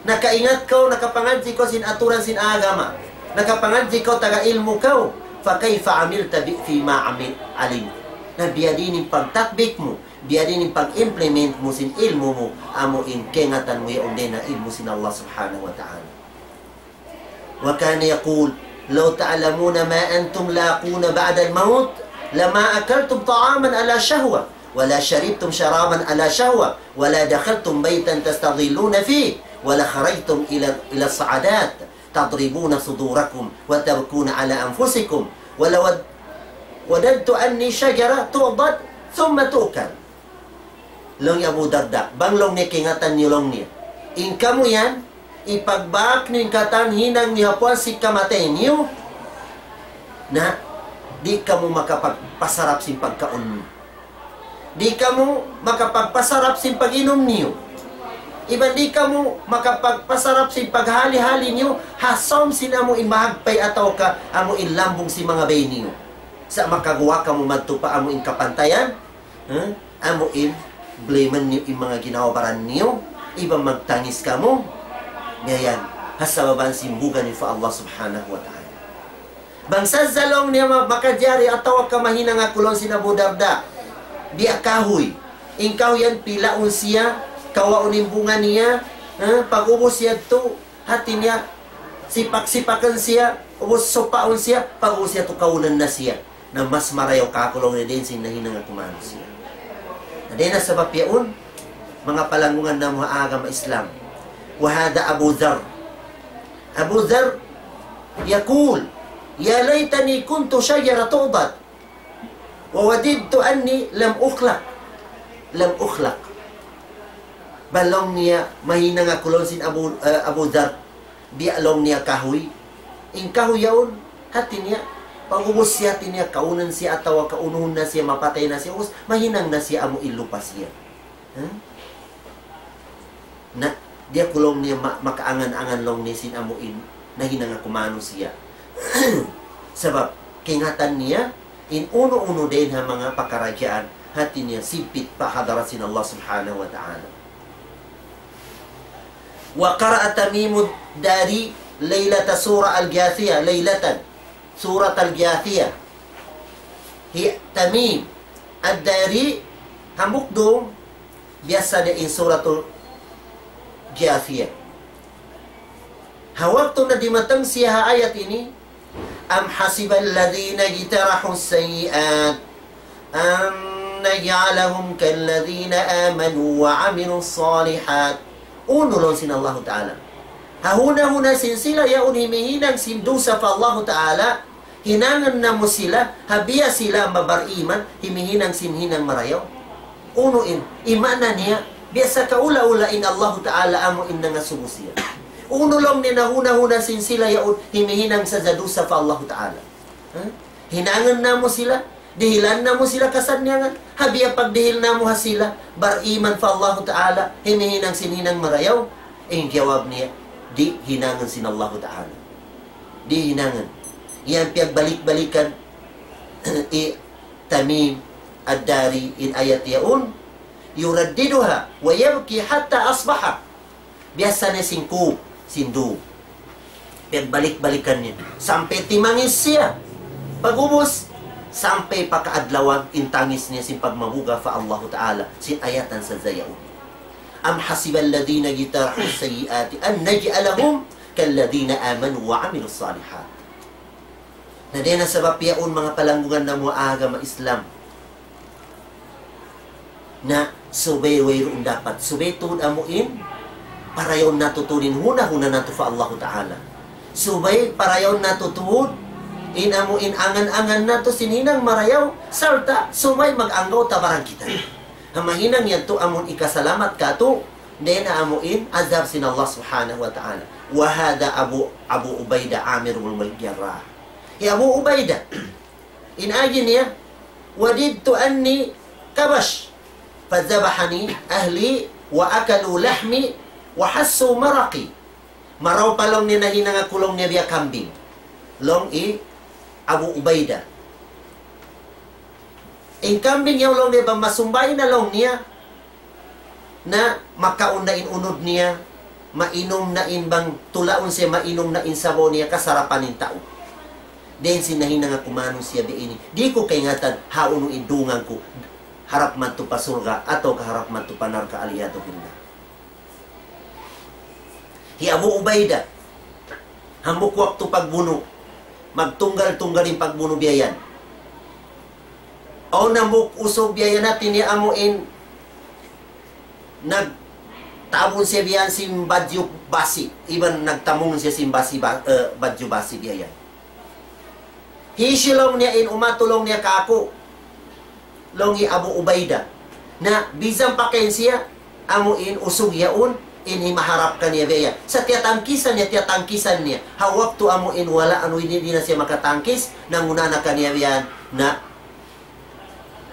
Nakaingat kaw, nakapangadji' kaw sin aturan sin agama. Nakapangadji' kaw, taga ilmu' kaw. فكيف عملت ب-، فيما عمل-، علمت." Na biyadiin in pagtatbik mu, biyadiin in pag-implement mu sin ilmu' mu, amu in kaingatan mu yaun dayn ha ilmu' sin Allah Subhanahu wa Ta'ala. وكان يقول: لو تعلمون ما أنتم لاقون بعد الموت لما أكلتم طعاما على شهوة ولا شربتم شرابا على شهوة ولا دخلتم بيتا تستظلون فيه ولخرجتم إلى إلى الصعدات تضربون صدوركم وتبكون على أنفسكم ولود وددت أني شجرة تعضد ثم تؤكل. Laung hi Abu Darda, bang laung niya kaingatan niyu laung niya. In kamu yan, ipagbak niyu in katan hinang niyu ha puas sin kamatay niyu. Na, di' kamu makapagpasarap sin pagkaun niyu. Di' kamu makapagpasarap sin pag-inum niyu. Iban di' kamu makapagpasarap sin paghali-hali niyu, ha sawm sin amu in mahagpay atawa ka amu in lambung sin manga bay niyu. Sa' makaguwa' kamu madtu pa amu in kapantayan, ha? Amu in, blame niyu in manga ginhawa-baran niyu, iban magtangis kamu. Biya' yan, ha sabab sin buga niyu pa Allah Subhanahu wa Ta'ala. Bang sadja laung niya ma-, makajari atawa ka mahinang aku laung sin Abu Darda. Biya' kahuy. In kahuy yan pilaun siya, kawaun in bunga niya, ha? Pag-ubus yadtu, hati niya, sipak-sipakan siya, ubus supaun siya, pag-ubus yadtu kawunan na siya. Na mas marayaw kaku' laung niya dayn sin nahinang aku manusiya'. Na dayn ha sabab yaun, manga palanggungan namu' ha agama Islam. وهذا أبو ذر. أبو ذر يقول: يا ليتني كنت شجرة تعضد ووددت أني لم أخلق. لم أخلق. Bang laung niya, mahinang aku laung sin Abu, eh, Abu Dhar, biya' laung niya kahuy. In kahuy yaun, hati niya, pag-ubus siya hati niya, kaunan siya atawa kaunuhun na siya, mapatay na siya, ubus, mahinang na siya amu in lupa siya. Ha? Na, di' aku laung niya ma-, makaangan-angan laung niya sin amu in, nahinang aku manusiya'. Sabab, kaingatan niya, in unu-unu dayn ha manga pakaradjaan, hati niya simpit pa hadarat sin Allah Subhanahu wa Ta'ala. وقرأ تميم الداري ليلة سورة الجاثية، ليلة سورة الجاثية. Hi Tamim Ad-Dari, hambuuk dum, biyasa niya in Suratul Jathiyah. Ha waktu na dimatang siya ha ayat ini, أم حسب الذين اجترحوا السيئات أن نجعلهم كالذين آمنوا وعملوا الصالحات. Unu laung sin Allahu Ta'ala. Ha huna-huna sin sila yaun himihinang sin dusa pa Allahu Ta'ala, hinangun namu' sila, ha biya' sila mabariman, himihinang sin hinang marayaw. Unu in, in maana niya, biya' sa kaula-ula in Allahu Ta'ala amu in nangasubu siya. Unu laung niya na huna-huna sin sila yaun, himihinang sadja dusa pa Allahu Ta'ala. Ha? Hinangun namu' sila, dihilan namu' sila kasannyangan. Ha biya' pagdihil namu' ha sila, bariman pa Allahu Ta'ala, himihinang sin hinang marayaw. In jawab niya, di' hinangun sin Allahu Ta'ala. Di' hinangun. Yan piyagbalik-balikan hi Tamim Ad-Dari in ayat yaun, يرددها ويبكي حتى أصبح. Biyasa niya sin kub, sin dub. Piyagbalik-balikan niya. Sampay timangis siya. Pag-ubus, sampay pa kaadlawan in tangis niya sin pagmabuga pa Allahu Ta'ala, sin ayatan sadja yaun. أم حسب الذين اجترحوا السيئات أن نجعلهم كالذين آمنوا وعملوا الصالحات. Na dayn ha sabab yaun manga palanggungan namu' ha agama Islam. Na subay wayruun dapat, subay tuud amu in, parayaw natu' tuud in huna-huna natu' pa Allahu Ta'ala. Subay parayaw natu' tuud in amu in angan-angan natu' sin hinang marayaw, sarta' subay mag-anggawta' baran kita. Ha mahinang yadtu amu in ikasalamat katu', dayn ha amu in azab sin Allah Subhanahu wa Ta'ala. وهذا أبو، أبو عبيدة عامر بن الجراح. Hi Abu Ubaidah, in agi niya, وددت أني كبش فذبحني أهلي وأكلوا لحمي وحسوا مرقي. Marayaw pa laung niya nahinang aku laung niya biya' kambing. Laung hi Abu Ubaidah. In kambing yaun laung niya bang masumbay na laung niya, na makaun na in unud niya, mainum na in bang tulaun siya, mainum na in sabaw niya, kasarapan in tau. Dayn sin nahinang aku manusiya' biya' ini. Di' ku kaingatan, hawnu in dungan ku, harap madtu pa surga', atawa ka harap madtu pa narka', والعياذ بالله. Hi Abu Ubaidah, hambuuk waktu pagbunu', Magtunggal-tunggal in pagbunu' biya' yan. Awn hambuuk usug biya' yan hati niya amu in nagtabun siya biya' yan sin badju' basi', iban nagtamung siya sin basi ba-, eh, badju' basi' biya' yan. Hisiyu laung niya in umatu laung niya kāku', laung hi Abu Ubaidah. Na, bisan pa kaymu siya, amu in usug yaun, in himaharap kaniya biya' yan. Sa' tiyatangkisan niya, tiyatangkisan niya. Ha waktu amu in wala' anu ini, di' na siya makatangkis, nanguna na kaniya biya' yan, na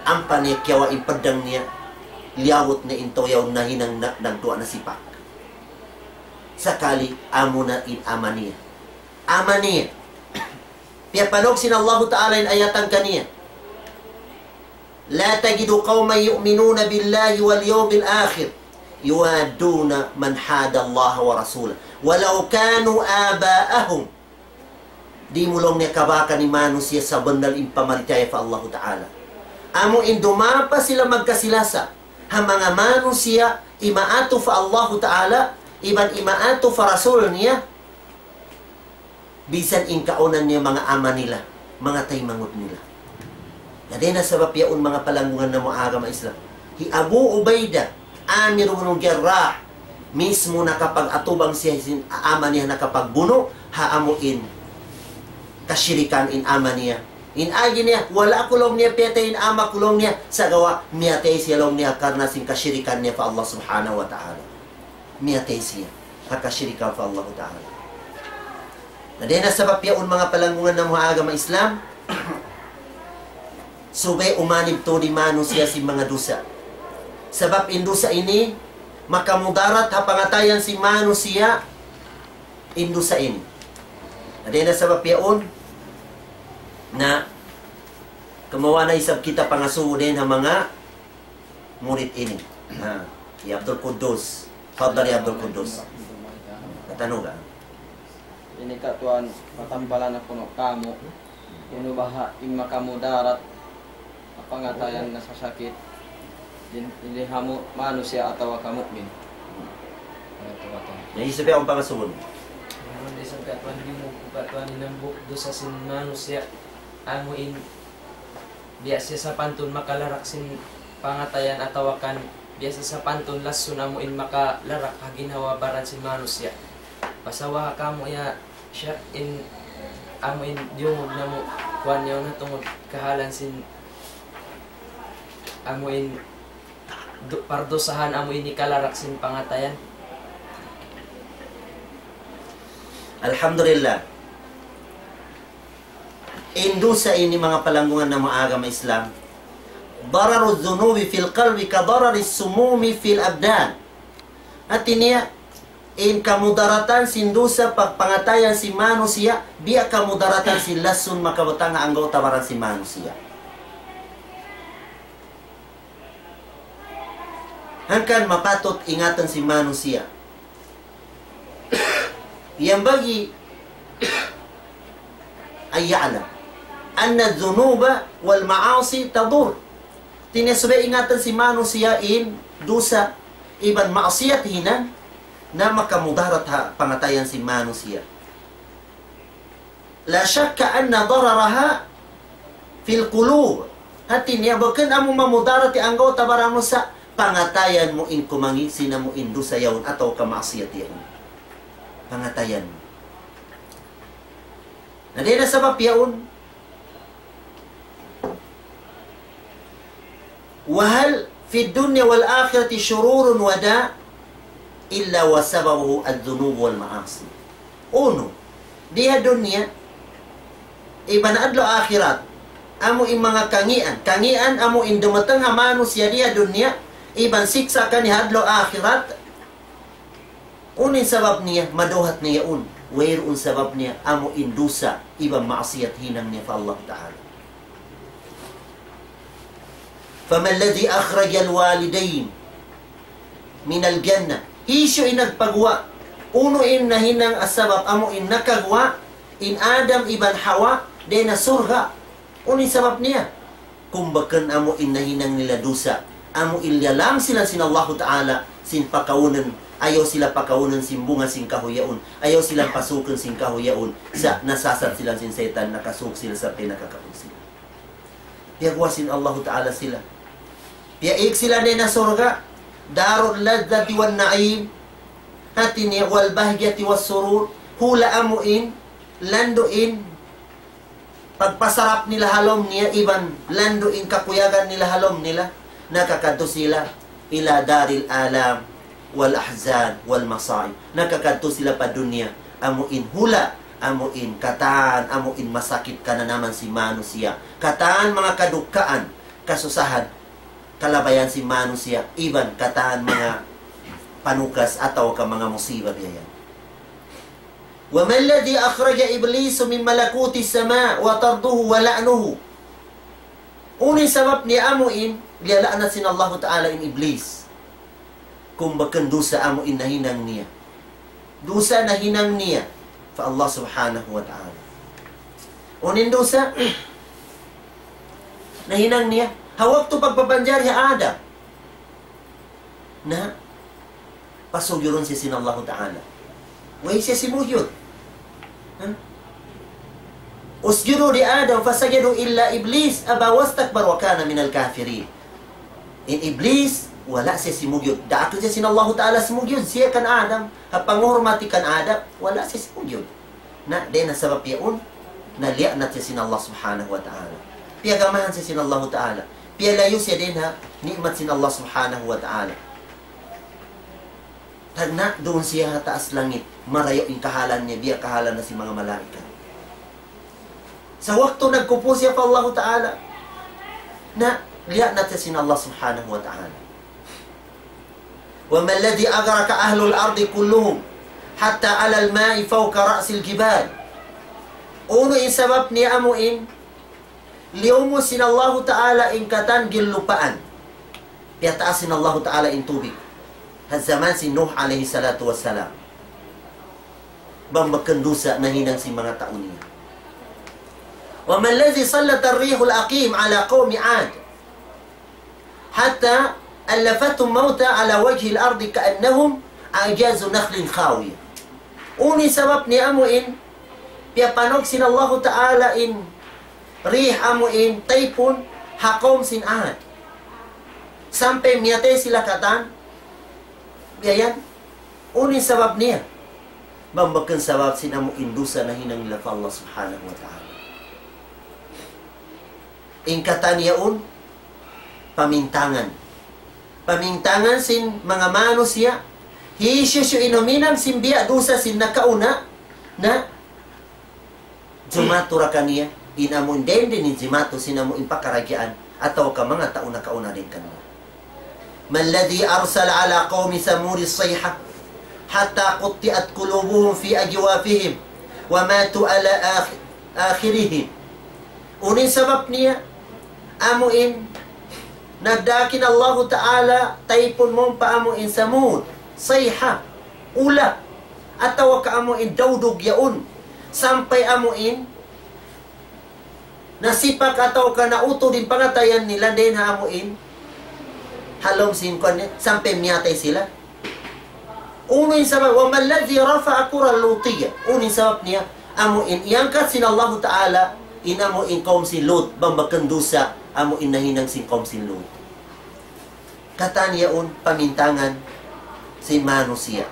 ampa niya kiyawa' in paddang niya, liyawut na in tau yaun nahinang na, nagduwa na sipak. Sakali, amu na in ama niya. Ama niya. Piyapanug sin Allahu Ta'ala in ayatan kaniya. لا تجد قوما يؤمنون بالله واليوم الآخر يوادون من حاد الله ورسوله ولو كانوا آباءهم. Di' mu laung niya kabakan in manusiya' sabunnal in pamarachaya pa Allahu Ta'ala. Amu in dumapa sila magkasi-lasa ha manga manusiya' imaatu pa Allahu Ta'ala, iban imaatu pa Rasul niya, bisan in kaunan niya manga ama nila, manga taymanghud nila. Na dayn ha sabab yaun manga palanggungan namu' agama Islam. Hi Abu Ubaidah, Amir ibn Jarrah, mismu nakapag-atubang siya sin ama niya nakapagbunu', ha amu in kashirikan in ama niya. In agi niya, wala' ku laung niya piyatay in ama ku laung niya, sagawa' miyatay siya laung niya karna' sin kashirikan niya pa Allah Subhanahu wa Ta'ala. Miyatay siya ha kashirikan pa Allahu Ta'ala. Na dayn ha sabab yaun manga palanggungan namu' agama Islam, subay umanib tuud in manusiya' sin manga dusa. Sabab in dusa ini, makamudarat ha pangatayan sin manusiya', in dusa ini. Na dayn ha sabab yaun, na, kamuwa na isab kita pangasubu dayn ha manga murid ini. Ha, hi Abdul Quddus. Fadal hi Abdul Quddus. Katanug ka. Ini ka tuwan, patampalan aku no kamu. Unu baha' in makamudarat ha pangatayan nasasakit. Dayn, dayn ha mu-, manusiya' atawa ka mu'min. Unu tuwan? Na isab in pangasubu. Unu isab ka tuwan, di' mu ka tuwan hinambuk dusa sin manusiya'. Amu in biya' siya sapantun makalarak sin pangatayan atawa kan biya' siya sapantun lasun amu in makalarak ha ginhawa-baran sin manusiya'. Pasawaa kamu ya, Sheikh, in amu in diyungug namu' kuwan yaun na tungud kahalan sin amu in du-, pardusahan amu in hikalarak sin pangatayan. Alhamdulillah. In dusa ini manga palanggungan namu' agama Islam. ضرر الذنوب في القلب كضرر السموم في الأبدان. Hati niya, in kamudaratan sin dusa pa pangatayan sin manusiya', biya' kamudaratan sin lasun makabutang ha anggawta' baran sin manusiya'. Hangkan mapatut ingatan sin manusiya'. ينبغي أن يعلم أن الذنوب والمعاصي تضر. Hati niya subay ingatan sin manusiya' in dusa iban maksiyat hinang na makamudarat ha pangatayan sin manusiya'. لا شك أن ضررها في القلوب. Hati niya, bukun amu mamudarat ha anggawta' baran mu sa' pangatayan mu in kumangi' sin amu in dusa yaun atawa ka maksiyat yaun. Pangatayan mu. Na dayn ha sabab yaun, وهل في الدنيا والآخرة شرور وداء إلا وسببه الذنوب والمعاصي. Unu, di ha dunya, iban adlaw akhirat, amu in manga kangian, kangian amu in dumatung ha manusiya' di ha dunya, iban siksa' kaniya ha adlaw akhirat, unu in sabab niya, maduhat niya yaun. Wayruun sabab niya, amu in dusa, iban maksiyat hinang niya pa Allah Ta'ala. فما الذي أخرج الوالدين من الجنة؟ Hisiyu in nagpaguwa'? Unu in nahinang sabab amu in nakaguwa' in Adam iban Hawa dayn ha surga'? Unu in sabab niya? Kumbakan amu in nahinang nila dusa, amu in liyalang sila sin Allahu Ta'ala, sin pakawnan Ayaw sila pakaunun sin bunga sin kahuy yaun. Ayaw sila pasukun sin kahuy yaun. Sa' nasasat sila sin saytan, nakasuk sila sampay nakakaun sila. Piyaguwa' sin Allahu Ta'ala sila. Piyaig sila dayn ha surga'. دار اللذة والنعيم. Hati niya, والبهجة والسرور. Hula' amu in, landu' in, pagpasarap nila ha lawm niya iban landu' in kakuyagan nila ha lawm nila, nakakadtu sila إلى دار الآلام والأحزان والمصائب. Nakakadtu sila pa dunya, amu in hula', amu in katan, amu in masakit kananaman sin manusiya'. Katan manga kadukkaan, kasusahan, kalabayan sin manusiya', iban katan manga panukas atawa ka manga musiba biya' yan. وما الذي أخرج إبليس من ملكوت السماء وطرده ولعنه. Unu in sabab niya amu in, liyala'nat sin Allahu Ta'ala in Iblis. Kumbakan dusa amu in nahinang niya. Dusa nahinang niya pa Allah Subhanahu wa Ta'ala. Unu in dusa nahinang niya? Ha waktu pagpapanjari hi Adam. Na, pasujudun siya sin Allahu Ta'ala. Way siya simujud. Ha? اسجدوا لآدم فسجدوا إلا إبليس أبى واستكبر وكان من الكافرين. In Iblis, wala' siya simujud. Daakun siya sin Allahu Ta'ala simujud. Siya kan Adam. Ha panghurmati kan Adam, wala' siya simujud. Na, dayn ha sabab yaun, naliya'nat siya sin Allah Subhanahu wa Ta'ala. Piyagamahan siya sin Allahu Ta'ala. Piyalayu' siya dayn ha ni'mat sin Allah Subhanahu wa Ta'ala. Tagna' duun siya ha taas langit, marayaw in kahalan niya, biya' kahalan na sin manga malaikat. Sa' waktu nagkupur siya pa Allahu Ta'ala, na, liya'nat siya sin Allah Subhanahu wa Ta'ala. وما الذي أغرق أهل الأرض كلهم حتى على الماء فوق رأس الجبال. Unu in sabab niya amu in, liyumun sin Allahu Ta'ala in katan gillupaan. Piyataas sin Allahu Ta'ala in tubig. Ha jaman sin Nuh alayhi salatu wassalam. Bang makandusa nahinang sin manga tau niya. وما الذي سلط الريح العقيم على قوم عاد حتى ألفتهم موتا على وجه الأرض كأنهم أعجاز نخل خاوية. Unu in sabab niya amu in, piyapanug sin Allahu Ta'ala in rih amu in taypun ha kawm sin Ad. Sampay miyatay sila katan. Biya' yan. Unu in sabab niya? Bang bukun sabab sin amu in dusa nahinang nila pa Allah Subhanahu wa Ta'ala. In katan yaun, pamintangan. Pamintangan sin manga manusiya', hisiyu-siyu in huminang sin biya' dusa sin nakauna, na jimatu ra kaniya, in amu in dende in jimatu sin amu in pakaradjaan, atawa ka manga tau nakauna dayn kaniya. ما الذي أرسل على قوم ثمود الصيحة حتى قطعت قلوبهم في أجوافهم وماتوا على آخ-، آخرهم. Unu in sabab niya, amu in, nagdaak in Allahu Ta'ala, taypun mawn pa amu in Samud, sayha, ula, atawa ka amu in dawdug yaun, sampay amu in, nasipak atawa ka nautud in pangatayan nila dayn ha amu in, ha lawm sin kuwan niya, sampay miyatay sila. Unu in sabab, وما الذي رفع قرى لوط. Unu in sabab niya, amu in iyangkat sin Allahu Ta'ala, in amu in kawm sin Lut, bang bukun dusa, amu in nahinang sin kawm sin Lut. Katan yaun pamintangan sin manusiya'.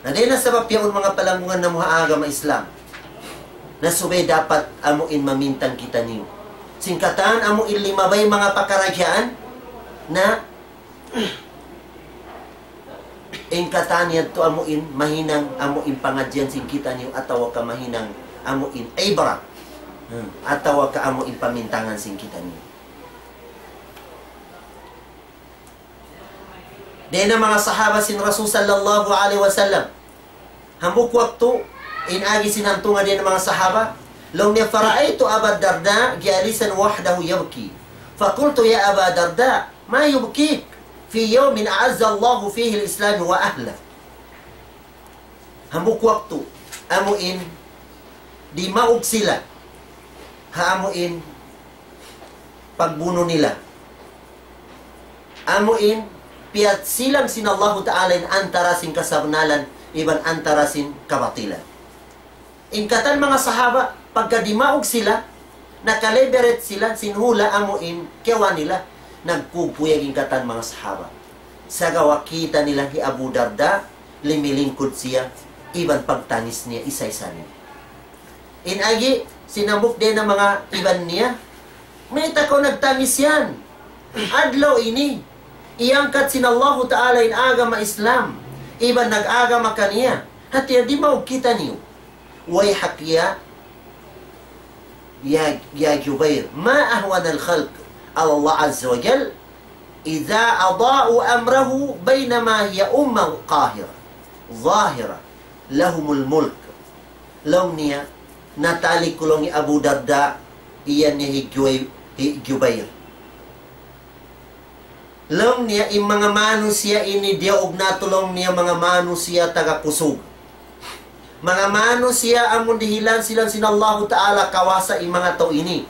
Na dayn ha sabab yaun manga palanggungan namu' ha agama Islam. Na subay dapat amu in mamintang kitaniyu. Sin katan amu in limabay manga pakaradjaan na in katan yadtu amu in mahinang amu in pangadjian sin kitaniyu atawa ka mahinang amu in ibra. Hmm. Atawa ka amu in pamintangan sin kitaniyu. Dayn ha manga sahaba sin Rasul sallallahu alayhi wasallam. Hambuuk waktu, in agi sin hantungan dayn ha manga sahaba, laung niya, فرأيت أبا الدرداء جالسا وحده يبكي. فقلت يا أبا الدرداء، ما يبكيك في يوم أعز الله فيه الإسلام وأهله. Hambuuk waktu, amu in, dimaug sila, ha amu in, pagbunu nila. Amu in, piyagsilang sin Allahu Ta'ala in antara sin kasabnalan, iban antara sin kabatilan. In katan manga sahaba, pagka dimaug sila, nakaliberat sila, sin hula amu in, kiyawa' nila, nagkukuyag in katan manga sahaba. Sagawa' kita' nila hi Abu Darda, limilingkud siya, iban pagtangis niya, isa-isa niya. In agi, sin hambuuk dayn ha manga iban niya, mayta' kaw nagtangis yan? Adlaw ini, iyangkat sin Allahu Ta'ala in agama Islam, iban nag-agama kaniya. Hati niya dimaug kitaniyu. ويحك يا، يا، يا جبير، ما أهون الخلق على الله عز وجل إذا أضاعوا أمره بينما هي أمة قاهرة ظاهرة لهم الملك. Laung niya, natali ku laung hi Abu Darda, iyan niya hi Juway-, hi Jubair. Laung niya, in manga manusiya' ini diyaug natu' laung niya manga manusiya' taga kusug. Manga manusiya' amun dihilan sila sin Allahu Ta'ala kawasa in manga tau ini.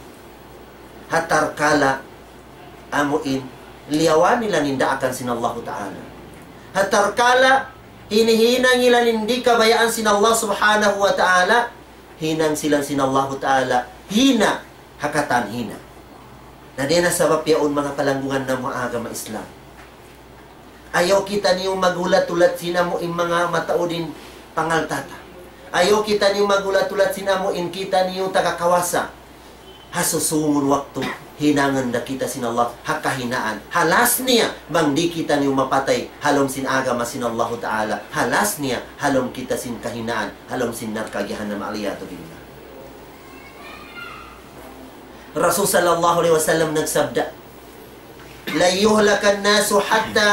Ha tatkala amu in liyawa' nila in daakan sin Allahu Ta'ala. Ha tatkala hinihinang nila in di' kabayaan sin Allah Subhanahu wa Ta'ala, hinang sila sin Allahu Ta'ala hina ha katan hina. Na dayn ha sabab yaun manga palanggungan namu' ha agama Islam. Ayaw kitaniyu maghulat-hulat sin amu in manga mataud in pangalta' ta. Ayaw kitaniyu maghulat-hulat sin amu in kitaniyu taga kawasa. Ha susungun waktu, hinangun da kita sin Allah, ha kahinaan. Ha last niya, bang di' kitaniyu mapatay, ha lawm sin agama sin Allahu Ta'ala. Ha last niya, ha lawm kita sin kahinaan, ha lawm sin narka' jahannam, والعياذ بالله. Rasul sallallahu alayhi wasallam nagsabda, لن يهلك الناس حتى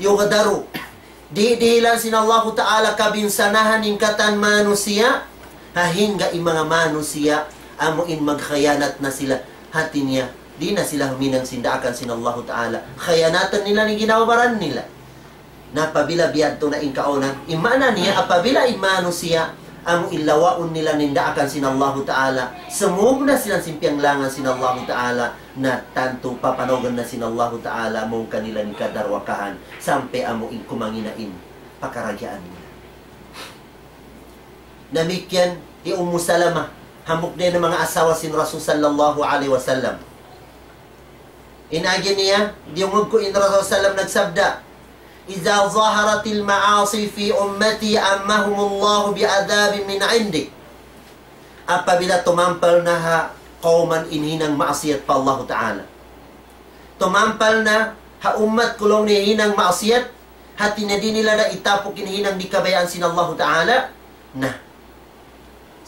يغدروا. Di' dihilan sin Allahu Ta'ala kabinsanahan in katan manusiya', hangga in manga manusiya', amu in magkhiyanat na sila, hati niya, di' na sila huminang sin daakan sin Allahu Ta'ala. Khiyanatan nila in ginhawa-baran nila. Na apabila biya' yadtu na in kaawnan, in maana niya, apabila in manusiya', amu in lawaun nila in daakan sin Allahu Ta'ala, sumūng na sila sin piyanglangan sin Allahu Ta'ala, na tantu papanawgan na sin Allahu Ta'ala mawn kanila in kadarwakahan, sampay amu in kumangina' in pakaradjaan nila. Damikkiyan hi Ummu Salama, hambuuk dayn ha manga asawa sin Rasul sallallahu alayhi wasallam. In agi niya, diyungug ku in Rasul sallam nagsabda, إذا ظهرت المعاصي في أمتي عمهم الله بعذاب من عنده. Apabila tumampal na ha kawman in hinang maasiyat pa Allahu Ta'ala. Tumampal na ha ummat ku laung niya hinang maasiyat, hati niya di' nila da itapuk in hinang di' kabayaan sin Allahu Ta'ala. Na,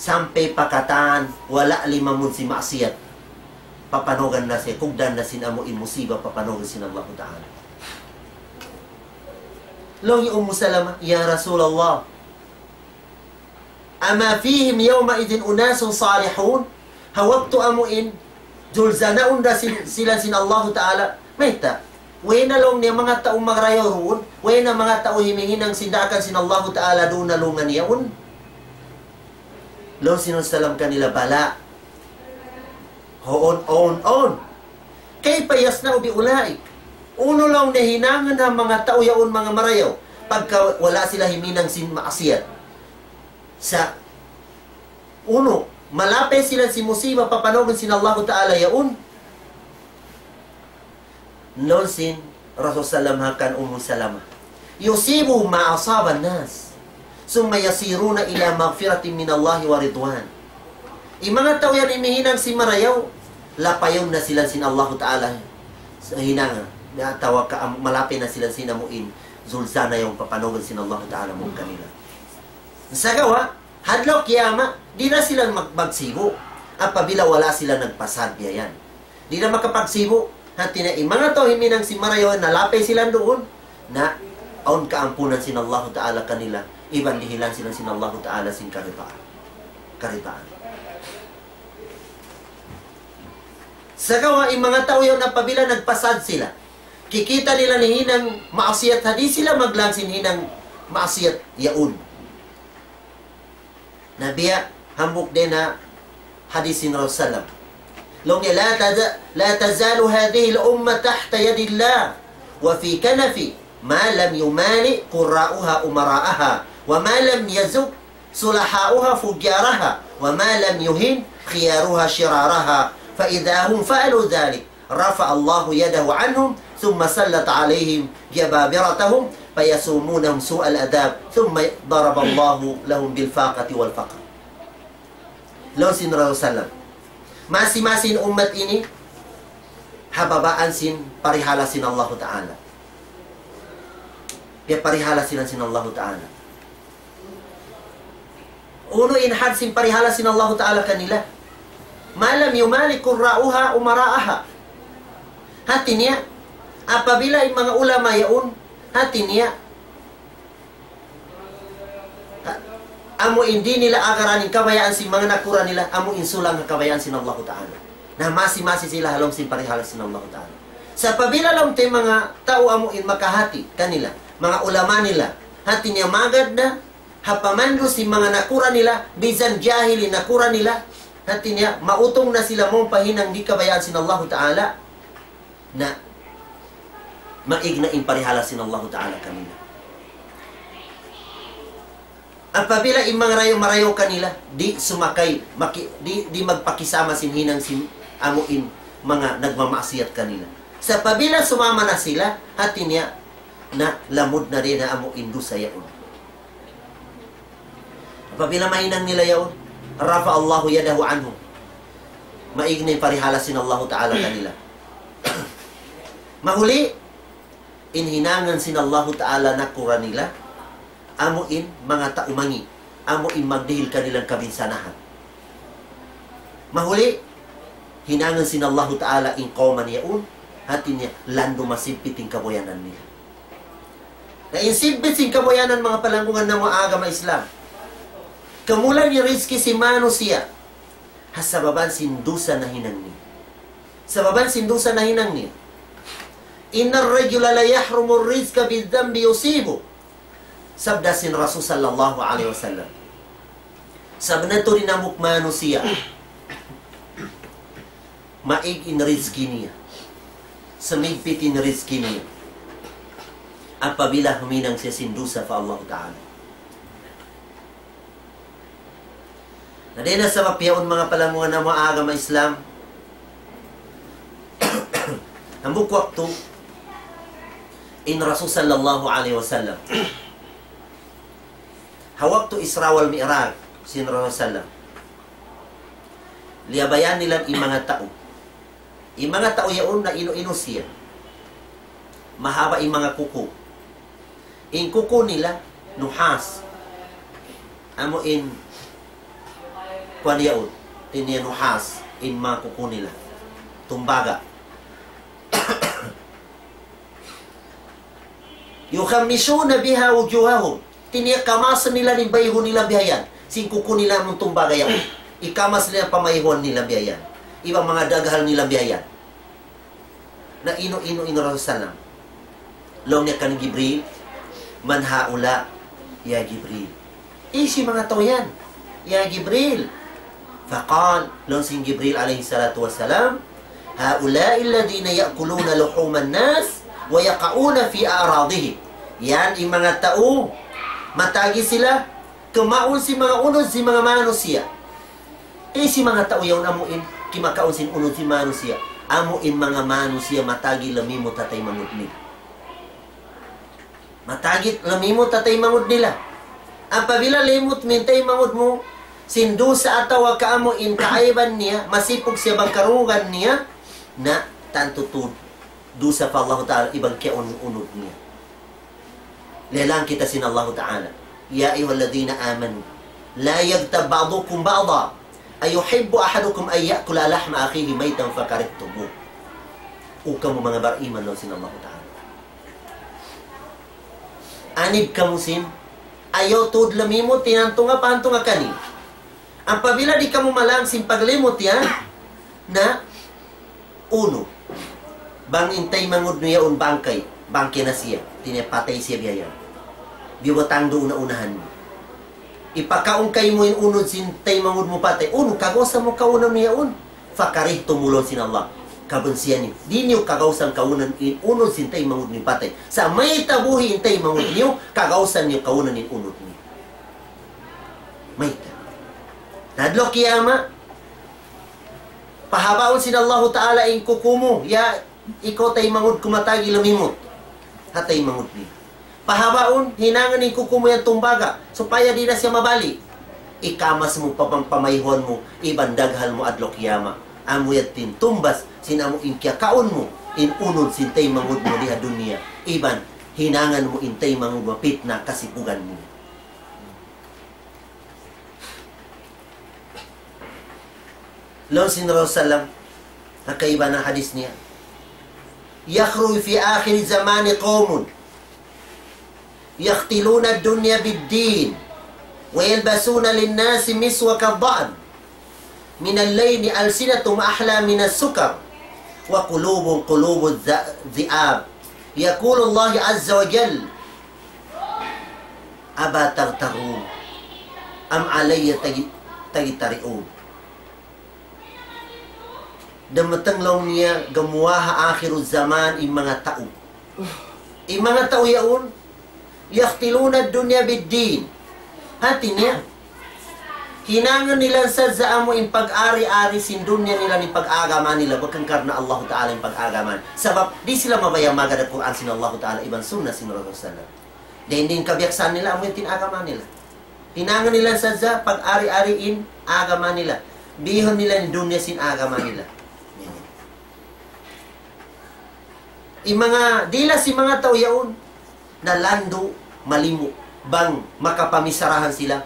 sampay pa katan, wala' limamud sin maasiyat. Papanawgan na siya, kugdan na sin amu in musiba, papanawgan sin Allahu Ta'ala. Laung hi Ummu Salama, يا رسول الله، أما فيهم يومئذ أناس صالحون؟ Ha waktu amu in, julzanaun da sin-, sila sin Allahu Ta'ala. Mayta'? Way na laung niya manga tau marayaw duun. Way na manga tau himihinang sin daakan sin Allahu Ta'ala duun ha lawm niya yaun. Laung sin Rasul sallam kanila, بلى. Huun, huun, huun. كيف يصنع بأولئك؟ Unu laung niya hinangun ha manga tau yaun manga marayaw, pagka wala' sila himinang sin maasiyat. Sa' unu, malapay sila sin musiba, papanawgan sin Allahu Ta'ala yaun. Laung sin Rasul sallam ha kan Ummu Salama, يصيبهم ما أصاب الناس ثم يصيرون إلى مغفرة من الله ورضوان. In manga tau yan himihinang sin marayaw, lapayun na sila sin Allahu Ta'ala. Sa hinang, atawa ka am-, malapay na sila sin amu in, julzana yaun papanawgan sin Allahu Ta'ala mawn kanila. Sagawa', ha adlaw kiyamat, di' na sila mag-, magsibu'. Apabila wala' sila nagpasad biya' yan. Di' na makapagsibu'. Hati niya in manga tau himinang sin marayaw, nalapay sila duun. Na, awn kaampunan sin Allahu Ta'ala kanila. Iban dihilan sila sin Allahu Ta'ala sin karidaan. Karidaan. Sagawa' in manga tau yaun apabila nagpasad sila, kikita' nila in hinang maasiyat, di' sila maglang sin hinang maasiyat yaun. Na biya' hambuuk dayn ha hadith sin Rasul sallam. Laung niya, لا تز-، لا تزال هذه الأمة تحت يد الله وفي كنف ما لم يمال قراؤها أمراءها، وما لم يزك صلحاؤها فجارها، وما لم يهن خيارها شرارها. فإذا هم فعلوا ذلك رفع الله يده عنهم، ثم سلط عليهم جبابرتهم، فيسومونهم سوء العذاب، ثم ضرب الله لهم بالفاقة والفقر. Laung sin Rasul sallam, masi-masi in ummat ini, ha babaan sin parihala sin Allahu Ta'ala. Piyaparihala sila sin Allahu Ta'ala. Unu in had sin parihala sin Allahu Ta'ala kanila? ما لم يمال قراؤها أمراءها. Hati niya, apabila in manga ulama yaun, hati niya, ha, amu in di' nila agaran in kabayaan sin manga nakura' nila, amu in sulang ha kabayaan sin Allahu Ta'ala. Na masi-masi sila ha lawm sin parihala sin Allahu Ta'ala. Sa' apabila laung ta in manga tau amu in makahati kanila, manga ulama nila, hati niya magad na, ha pamandu' sin manga nakura' nila, bisan jahil in nakura' nila, hati niya mautung na sila mawn pa hinang di' kabayaan sin Allahu Ta'ala, na maig na in parihala sin Allahu Ta'ala kanila. Apabila in manga rayaw-marayaw kanila, di' sumakay, maki-, di', di' magpakisama sin hinang sin amu in manga nagmamaksiyat kanila. Sa' apabila sumama na sila, hati niya, na lamud na dayn ha amu in dusa yaun. Apabila mahinang nila yaun, رفع الله يده عنهم. Maig na in parihala sin Allahu Ta'ala kanila. Mahuli, in hinangan sin Allahu Ta'ala nakura' nila, amu in manga tau mangi', amu in magdihil kanilang kabinsanahan. Mahuli, hinangan sin Allahu Ta'ala in kawman yaun, hati niya landu' masimpit in kabuyanan nila. Na in simpit sin kabuyanan, manga palanggungan namu' agama Islam, kamulan in rizki sin manusiya', ha sababan sin dusa nahinang niya. Sababan sin dusa nahinang niya. إن الرجل ليحرم الرزق بالذنب يصيبه. Sabda sin Rasul sallallahu alayhi wasallam, sabunnal tuud in hambuuk manusiya', maig in rizki niya, sumigpit in rizki niya, apabila huminang siya sin dusa pa Allah Ta'ala. Na dayn ha sabab yaun, manga palanggungan namu' agama Islam, hambuuk waktu, in Rasul sallallahu alayhi wasallam, ha waktu Isra wal Mi'raj sin Rasul sallam, liyabayan nila in manga tau. In manga tau yaun na inu-inu siya. Mahaba' in manga kuku. In kuku nila, nuhas. Amu in, kuwan yaun, hati niya nuhas, in manga kuku nila. Tumbaga. يخمشون بها وجوههم. Hati niya kamas nila in bayhu nila biya' yan. Sin kuku nila amun tumbaga yaun. Ikamas nila pamayhuan nila biya' yan. Iban manga daghal nila biya' yan. Na inu-inu in Rasul sallam. Laung niya kan Jibril, من هؤلاء يا جبريل؟ Hisiyu in manga tau yan, ya Jibril? فقال, laung sin Jibril alayhi salatu wassalam, هؤلاء الذين يأكلون لحوم الناس ويقعون في أعراضهم. Yan in manga tau, matagi sila, kimaun sin manga unud sin manga manusiya'. Hisiyu in manga tau yaun amu in kimakaun sin unud sin manusiya'? Amu in manga manusiya' matagi lamimut ha taymanghud nila. Matagi lamimut ha taymanghud nila. Apabila limut in taymanghud mu sin dusa atawa ka amu in kaaiban niya, masipug siya bang karungugan niya, na tantu tuud dusa pa Allah Ta'ala iban kiyaun in unud niya. Laung kita sin Allah Ta'ala, يا أيها الذين آمنوا لا يغتب بعضكم بعضا أيحب أحدكم أن يأكل لحم أخيه ميتا فكرهتموه. O kamu manga bariman, laung sin Allah Ta'ala, anib kamu sin, ayaw tuud lamimut in hantunga pa hantunga kaniyu. Apabila di' kamu malang sin paglimut yan, na unu, bang in taymanghud niyu yaun bangkay, bangkay na siya, hati niya patay siya biya' yan. Biyutang duun ha unahan niyu. Ipakaun kaymu in unud sin taymanghud mu patay. Unu, kagausan mu kaun niya yaun. فكرهتموه, laung sin Allah. Kabunsihan niyu. Di' niyu kagausan kaunan in unud sin taymanghud niyu patay. Sa' mayta' buhi' in taymanghud niyu, kagausan niyu kaunan in unud niyu. Mayta'. Na adlaw kiyamat, pahabaun sin Allahu Ta'ala in kuku mu, ya ikaw taymanghud ku matagi lumimut. Ha taymanghud niya. Pahabaun, hinangan in kuku mu yan tumbaga, supaya di' na siya mabali'. Ikamas mu pa pam-, pamayhuan mu, iban daghal mu adlaw kiyamat. Amu yadtu in tumbas, sin amu in kiyakaun mu, in unud sin taymanghud mu di ha dunya. Iban, hinangan mu in taymanghud mu pitna kasipugan mu. Laung sin Rasul sallam, ha kaibanan hadis niya, يخرج في آخر الزمان قوم يختلون الدنيا بالدين ويلبسون للناس مسوك الضأن من اللين ألسنتهم أحلى من السكر وقلوبهم قلوب الذئاب يقول الله عز وجل أفلا تغترون أم علي تج-، تجترئون. Dumatung laung niya, gumuwa' ha akhiru zaman in manga tau. In manga tau yaun, يختلون الدنيا بالدين. Hati niya, hinangun nila sadja amu in pag-ari-ari sin dunya nila iban pag-agama nila, bukun karna' Allahu Ta'ala in pag-agama. Sabab, di' sila mabaya' magad ha Qur'an sin Allahu Ta'ala iban sunnah sin Rasul sallam. Dayn ha kabiyaksahan nila, amu in agama nila. Hinangun nila sadja pag-ari-ari in agama nila. Bihun nila in dunya sin agama nila. In manga, dila sin manga tau yaun, nalandu', malimu', bang makapamisarahan sila,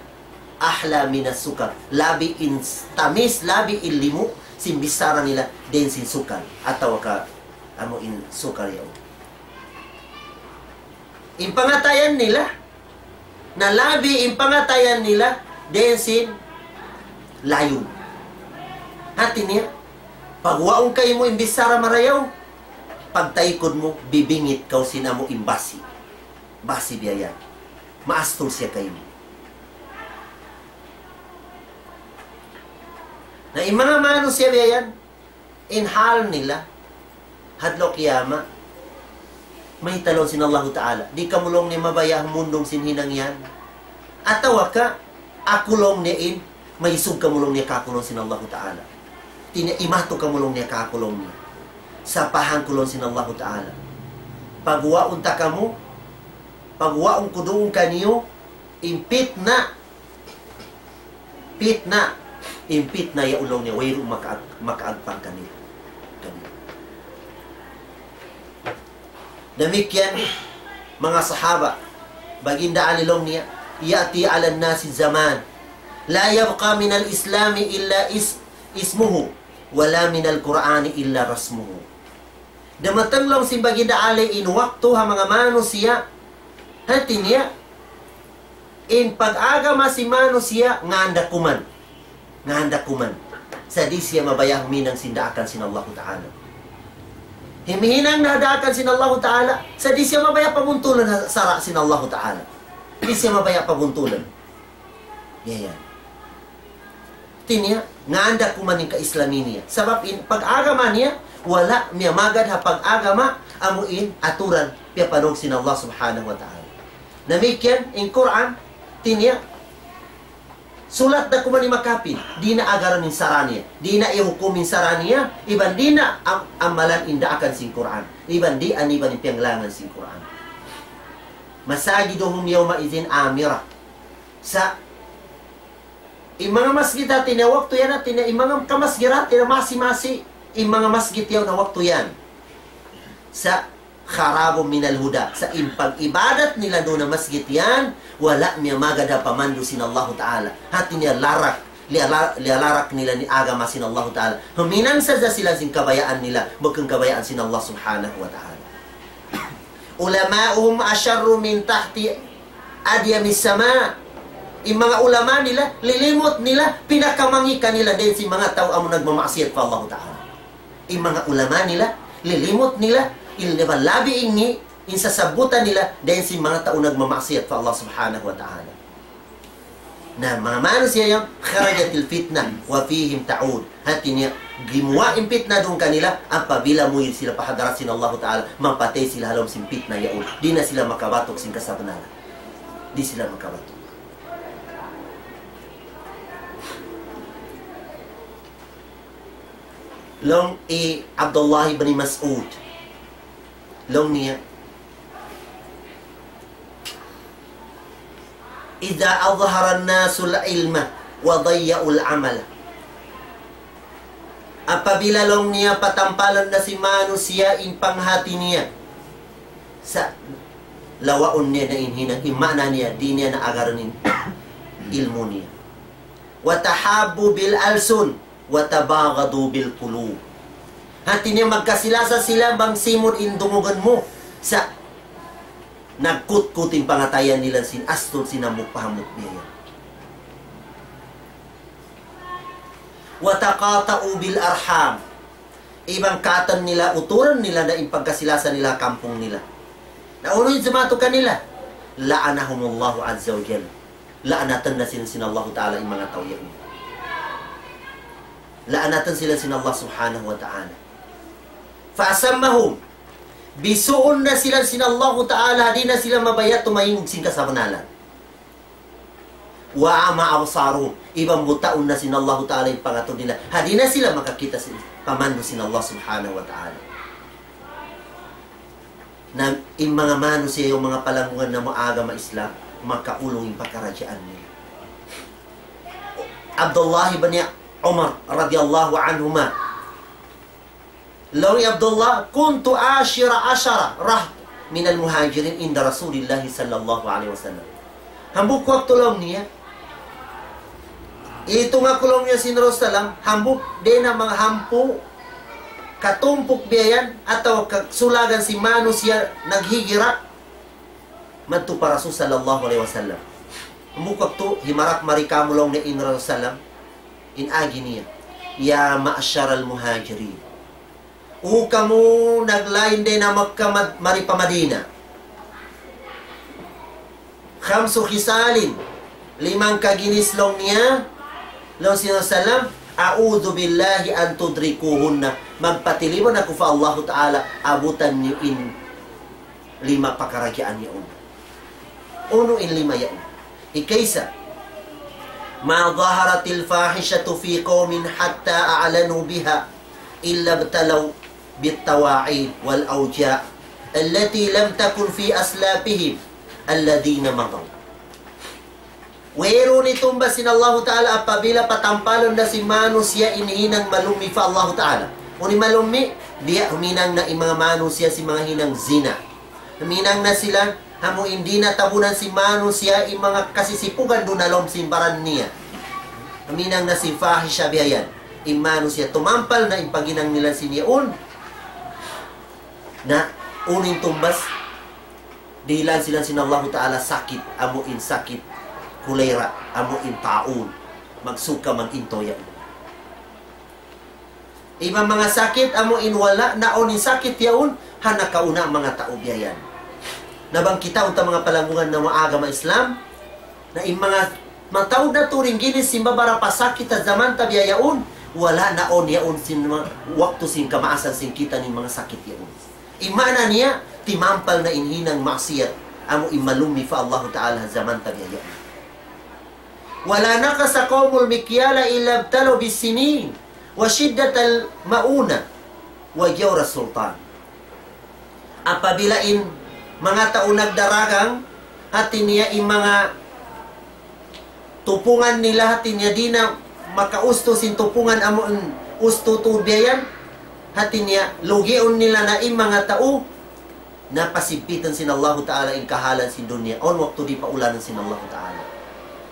أحلى من السكر. Labi in tamis, labi in limu', sin bichara nila, dayn sin sukal. Atawa ka, amu in sukal yaun. In pangatayan nila, na labi in pangatayan nila, dayn sin layun. Hati niya, pagwaun kaymu in bichara marayaw, pagtaykud mu, bibingit kaw sin amu in basi'. Basi' biya' yan. Maastul siya kaymu. Na in manga manusiya' biya' yan, in hal nila, ha adlaw kiyamat, mayta' laung sin Allahu Ta'ala. Di' kamu laung niya mabaya' humundung sin hinang yan. Atawa ka, aku laung niya in, maisug kamu laung niya kāku' laung sin Allahu Ta'ala. Hati niya imatu kamu laung niya kāku' laung niya. Sapahan ku laung sin Allahu Ta'ala. Pagwaun ta kamu, pagwaun ku duun kaniyu, in pitna, pitna, in pitna yaun laung niya, wayruun makaag-, makaagpang kaniya. Damikkiyan, manga sahaba, Baginda Ali laung niya, يأتي على الناس زمان لا يبقى من الإسلام إلا اس-، اسمه ولا من القرآن إلا رسمه. Dumatung laung sin Baginda Ali in waktu ha manga manusiya', hati niya, in pag-agama sin manusiya' nganda kuman. Nganda kuman. Sa' di' siya mabaya' huminang sin daakan sin Allahu Ta'ala. Humihinang na daakan sin Allahu Ta'ala, sa' di' siya mabaya' pabuntulan ha sara' sin Allahu Ta'ala. Di' siya mabaya' pabuntulan. Yan, yan. Hati niya, nganda kuman in ka-Islam niya. Sabab in pag-agama niya, wala' miyamagad ha pag-agama, amu in aturan, piyapanug sin Allah Subhanahu wa Ta'ala. Damikkiyan, in Qur'an, hati niya, sulat da kuman in makapin, di' na agaran in sara' niya, di' na ihukum in sara' niya, iban di' na am-, amalan in daakan sin Qur'an, iban di' aniban in piyanglangan sin Qur'an. مساجدهم يومئذ عامرة. Sa' in manga masjid hati niya waktu yan, hati niya in manga kamasjid hati niya masi-masi, in manga masjid yaun ha waktu yan. Sa' خراب من الهدى. Sa' in pag-ibadat nila duun ha masjid yan, wala' miyamagad ha pamandu' sin Allahu Ta'ala. Hati niya larak, liyala-, liyalarak nila in agama sin Allahu Ta'ala. Huminang sadja sila sin kabayaan nila, bukun kabayaan sin Allah Subhanahu wa Ta'ala. علماؤهم أشر من تحت أديم السماء. In manga ulama nila, lilimut nila, pinakamangi' kanila dayn sin manga tau amu nagmamaksiyat pa Allahu Ta'ala. In manga ulama nila, lilimut nila, in labi-labi in ngi', in sasabutan nila, dayn sin manga tau nagmamaksiyat pa Allah Subhanahu wa Ta'ala. Na, manga manusiya' yan, خرجت الفتنة وفيهم تعود. Hati niya, gimuwa' in pitna duun kanila, apabila muyil sila pa hadarat sin Allahu Ta'ala, mapatay sila ha lawm sin pitna yaun. Di' na sila makabatuk sin kasabnalan. Di' sila makabatuk. Laung hi Abdullah ibn Mas'ud. Laung niya, إذا أظهر الناس العلم وضيعوا العمل. Apabila laung niya patampalan na sin manusiya' in panghati niya, sa' lawaun niya na in hinang, in maana niya, di' niya na agarun in ilmu' niya. وتحابوا بالألسن وتباغضوا بالقلوب. Hati niya magkasi-lasa sila bang simud in dungugun mu, sa' nagkutkut in pangatayan nila sin astud sin hambuuk pa hambuuk biya' yan. وتقاطعوا بالأرحام. Iban katan nila, uturun nila na in pagkasi-lasa nila ha kampung nila. Na unu in jimatu kanila? لعنهم الله عز وجل. La'natan na sila sin Allahu Ta'ala in manga tau yaun. La'natan sila sin Allah Subhanahu wa Ta'ala. فأصمهم. Bisuun na sila sin Allahu Ta'ala, di' na sila mabaya' tumayngug sin kasabnalan. وأعمى أبصارهم. Iban butaun na sin Allahu Ta'ala in pangatud nila. Ha di' na sila makakita' sin pamandu' sin Allah Subhanahu wa Ta'ala. Na in manga manusiya' yaun, manga palanggungan namu' agama Islam, makaulung in pakaradjaan nila. Abdullah ibn Umar radiyallahu anhuma. Laung hi Abdullah, كنت عاشر عشرة رهط من المهاجرين عند رسول الله صلى الله عليه وسلم. Hambuuk waktu laung niya, itung aku laung niya sin Rasulullah, hambuuk dayn ha manga hangpu' katumpuk biya' yan, atawa kasulagan sin manusiya' naghijra madtu pa Rasul sallallahu alayhi wasallam. Hambuuk waktu, himarak mari kāmu' laung niya in Rasul sallam, in agi niya, يا معشر المهاجرين. O kamu naglain dayn ha Makkah mad-, mari pa Madina. خمس خصال, limang kaginis laung niya, laung sin Rasul sallam, أعوذ بالله أن تدركوهن. Magpatilibun aku pa Allahu Ta'ala, abutan niyu in lima pakaradjaan yaun. Unu in lima yaun? Hikaisa, ما ظهرت الفاحشة في قوم حتى أعلنوا بها إلا ابتلوا بالطواعين والأوجاع التي لم تكن في أسلافهم الذين مضوا. Wayruun itumbas sin Allahu Ta'ala apabila patampalun na sin manusiya' in hinang malummi' pa Allahu Ta'ala. Unu in malummi', biya' huminang na in manga manusiya' sin manga hinang zina. Huminang na sila, amu in di' na tabunan sin manusiya' in manga kasisipugan duun ha lawm sin baran niya. Huminang na sin fahisha biya' yan. In manusiya' tumampal na in paghinang nila sin yaun. Na, unu in tumbas, dihilan sila sin Allahu Ta'ala sakit, amu in sakit kulera, amu in taun, magsukka mag-intaw yaun. Iban manga sakit, amu in wala' na awn in sakit yaun, ha nakauna manga tau biya' yan. Na bang kitaun ta manga palanggungan namu' agama Islam, na in manga mataud na tuud in ginis sin babarapa sakit ha jaman ta biya' yaun, wala' na awn yaun sin ma-, waktu sin kamaasan sin kita' in manga sakit yaun. In maana niya, timampal na in hinang maksiyat, amu in malummi' pa Allahu Ta'ala ha jaman ta biya' yaun. ولا نقص قوم المكيال إلا ابتلوا بالسنين وشدة المؤونة وجور السلطان. Apabila in manga tau nagdaragang, hati niya in manga tupungan nila, hati niya di' na makaustu sin tupungan amu in ustu tuud biya' yan, hati niya lugiun nila na in manga tau, na pasigpitan sin Allahu Ta'ala in kahalan sin dunya, awn waktu di' paulanan sin Allahu Ta'ala.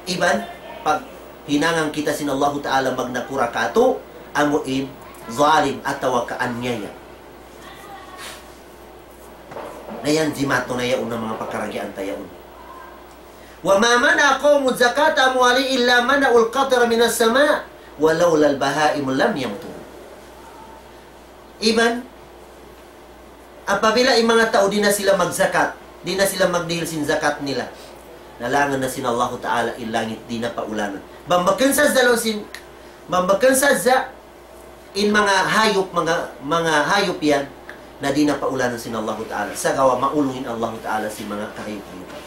Iban, paghinangan kita sin Allahu Ta'ala magnakura katu', amu in zalim atawa kaanyaya. Na yan jimatu na yaun na manga pakaradjaan ta yaun. وما منع قوم زكاة أموالهم إلا منعوا القطر من السماء ولولا البهائم لم يمطروا. Iban, apabila in manga tau di' na sila magzakat, di' na sila magdihil sin zakat nila, nalangan na sin Allahu Ta'ala in langit, di' na paulanan. Bang bukun sadja laung sin, bang bukun sadja In manga hayup, manga, manga hayup yan, na di' na paulanan sin Allahu Ta'ala. Sagawa' maulung in Allahu Ta'ala sin manga kahayup-hayupan.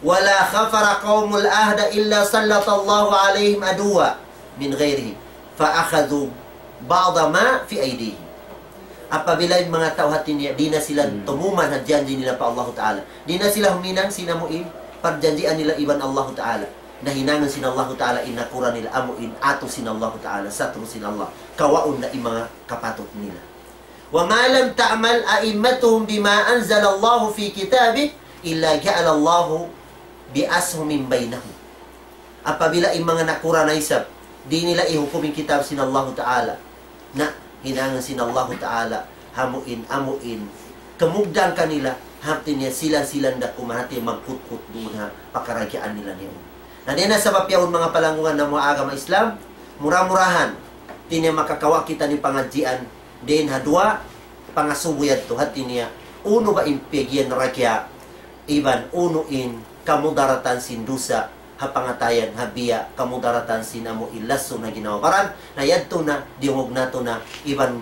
ولا خفر قوم العهد إلا سلط الله عليهم عدوا من غيرهم فأخذوا بعض ما في أيديهم. Apabila in manga tau hati niya, di' na sila tumuman ha janji' nila pa Allahu Ta'ala. Di' na sila huminang sin amu in parjanjian nila iban Allahu Ta'ala. Nahinangan sin Allahu Ta'ala in nakura' nila amu in atu sin Allahu Ta'ala, satru' sin Allah. Kawaun na in manga kapatut nila. وما لم تعمل أئمتهم بما أنزل الله في كتابه إلا جعل الله بأسهم بينهم. Apabila in manga nakura' na isab, di' nila ihukum in kitab sin Allahu Ta'ala. Na, hinangan sin Allahu Ta'ala, amu in, amu in, kamugdan kanila, hati niya silan-silan da kuman hati magkutkut duun ha, pakarajaan nila niya. Na dayn ha sabab yaun manga palanggungan namu' ha agama Islam, mura-murahan, hati niya makakawa' kita ni pangadjian, dayn ha duwa, pangasubu yadtu, hati niya, unu ba in piyagiyan raja, iban unu in kamudaratan sin dusa, ha pangatayan, ha biya', kamudaratan sin amu in lasun ha ginhawa-baran, na yadtu na, diyungug natu' na, iban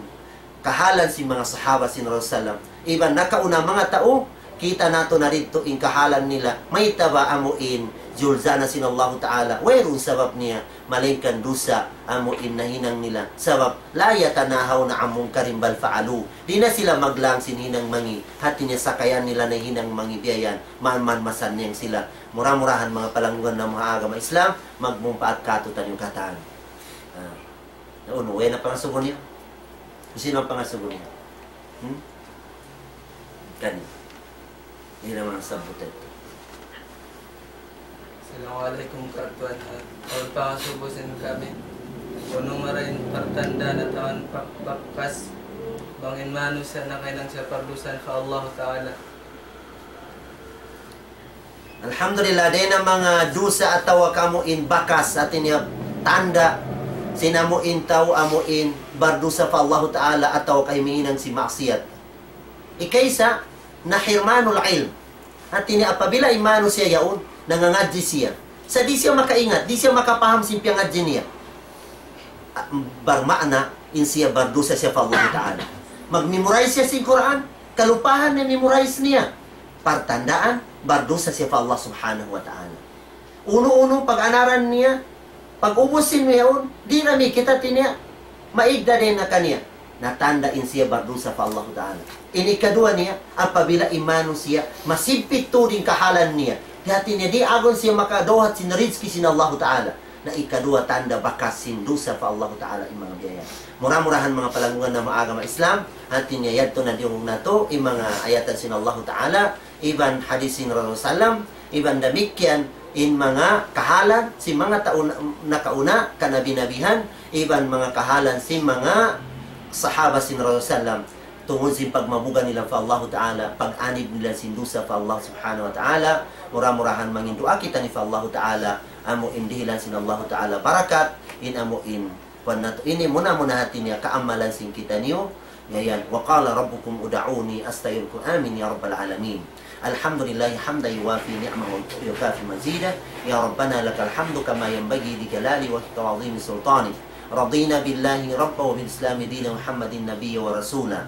kahalan sin manga sahaba sin Rasul sallam, iban nakauna manga tau, kita' natu' na didtu in kahalan nila, mayta' ba amu in juljana sin Allahu Ta'ala, wayruun sabab niya, malayngkan dusa, amu in nahinang nila, sabab, لا يتناهون عن منكر بل فعلوه. Di' na sila maglang sin hinang mangi', hati niya sakayan nila na hinang mangi' biya' yan, man-man masannyang sila. Mura-murahan manga palanggungan namu' ha agama Islam, magmumpaat kātu'niyu katan. Ah. Na unu, way na pangasubu niya? Sino in pangasubu niya? Hmm? Kani. Di' na manga sabutan. Assalamu alaykum, Kak Tuan. Awn pangasubu sin kami. Unu marayaw in partandahan atawa pa-, bakas bang in manusiya' nakahinang siya pardusa pa Allah Ta'ala. Alhamdulillah, dayn ha manga dusa atawa amu in bakas, hati niya tanda' sin amu in tau amu in bardusa pa Allahu Ta'ala atawa kahiminang sin maksiyat. Ikaisa, na hirmanul ilm. Hati niya apabila in manusiya' yaun, nangangadji' siya. Sa' di' siya makaingat, di' siya makapaham sin piyangadji' niya. Ah, barmaana, in siya bardusa siya pa Allahu Ta'ala. Mag-memorize siya sin Qur'an, kalupahan niya memorize niya. Partandaan, bardusa siya pa Allah Subhanahu wa Ta'ala. Unu-unu pag-anaran niya, pag-ubus sin yaun, di' na mi kita tiniya, maigda dayn na kaniya. Na tanda' in siya bardusa pa Allahu Ta'ala. In ikaduwa niya, apabila in manusiya', masimpit tuud in kahalan niya. Hati niya, di' agun siya makadawhat sin rizki sin Allahu Ta'ala. Na ikaduwa tanda' bakas sin dusa pa Allahu Ta'ala in manga biya' yan. Mura-murahan manga palanggungan namu' ha agama Islam, hati niya yadtu na diyungug natu', in manga ayatan sin Allahu Ta'ala, iban hadis sin Rasul sallam, iban damikkiyan in manga kahalan sin manga tau na-, nakauna, kanabi-nabihan, iban manga kahalan sin manga sahaba sin Rasul sallam, tungud sin pagmabuga nila pa Allahu Ta'ala, pag-anib nila sin dusa pa Allah Subhanahu wa Ta'ala, mura-murahan mangin duwaa kitaniyu pa Allahu Ta'ala, amu in dihilan sin Allahu Ta'ala barakat, in amu in kuwan natu'. Ini muna-muna hati niya kaamalan sin kitaniyu, yan. وقال ربكم ادعوني أستجب لكم. آمين يا رب العالمين. الحمد لله حمدا يوافي نعمه ويكافئ مزيده. يا ربنا لك الحمد كما ينبغي لجلال وجهك وعظيم سلطانك. رضينا بالله ربا وبالإسلام دينا ومحمد نبيا ورسولا.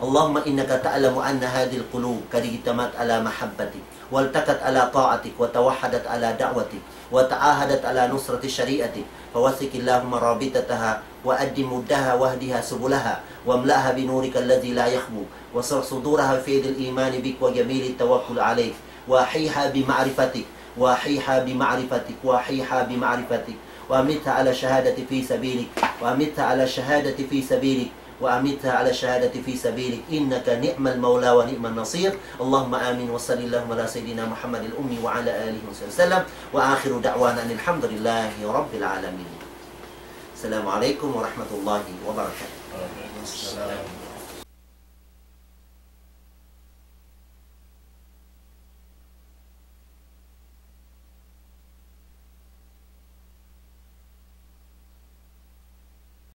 اللهم إنك تعلم أن هذه القلوب قد اجتمعت على محبتك والتقت على طاعتك وتوحدت على دعوتك وتعاهدت على نصرة شريعتك، فوثق اللهم رابطتها وأدم ودها واهدها سبلها واملأها بنورك الذي لا يخبو واشرح صدورها في فيض الإيمان بك وجميل التوكل عليك وأحيها بمعرفتك وأحيها بمعرفتك وأحيها بمعرفتك وأمتها على الشهادة في سبيلك وأمتها على الشهادة في سبيلك وأمتها على الشهادة في سبيلك إنك نعم المولى ونعم النصير. اللهم آمين وصل اللهم على سيدنا محمد الأمي وعلى آله وصحبه وسلم. وآخر دعوانا أن الحمد لله رب العالمين. السلام عليكم ورحمة الله وبركاته.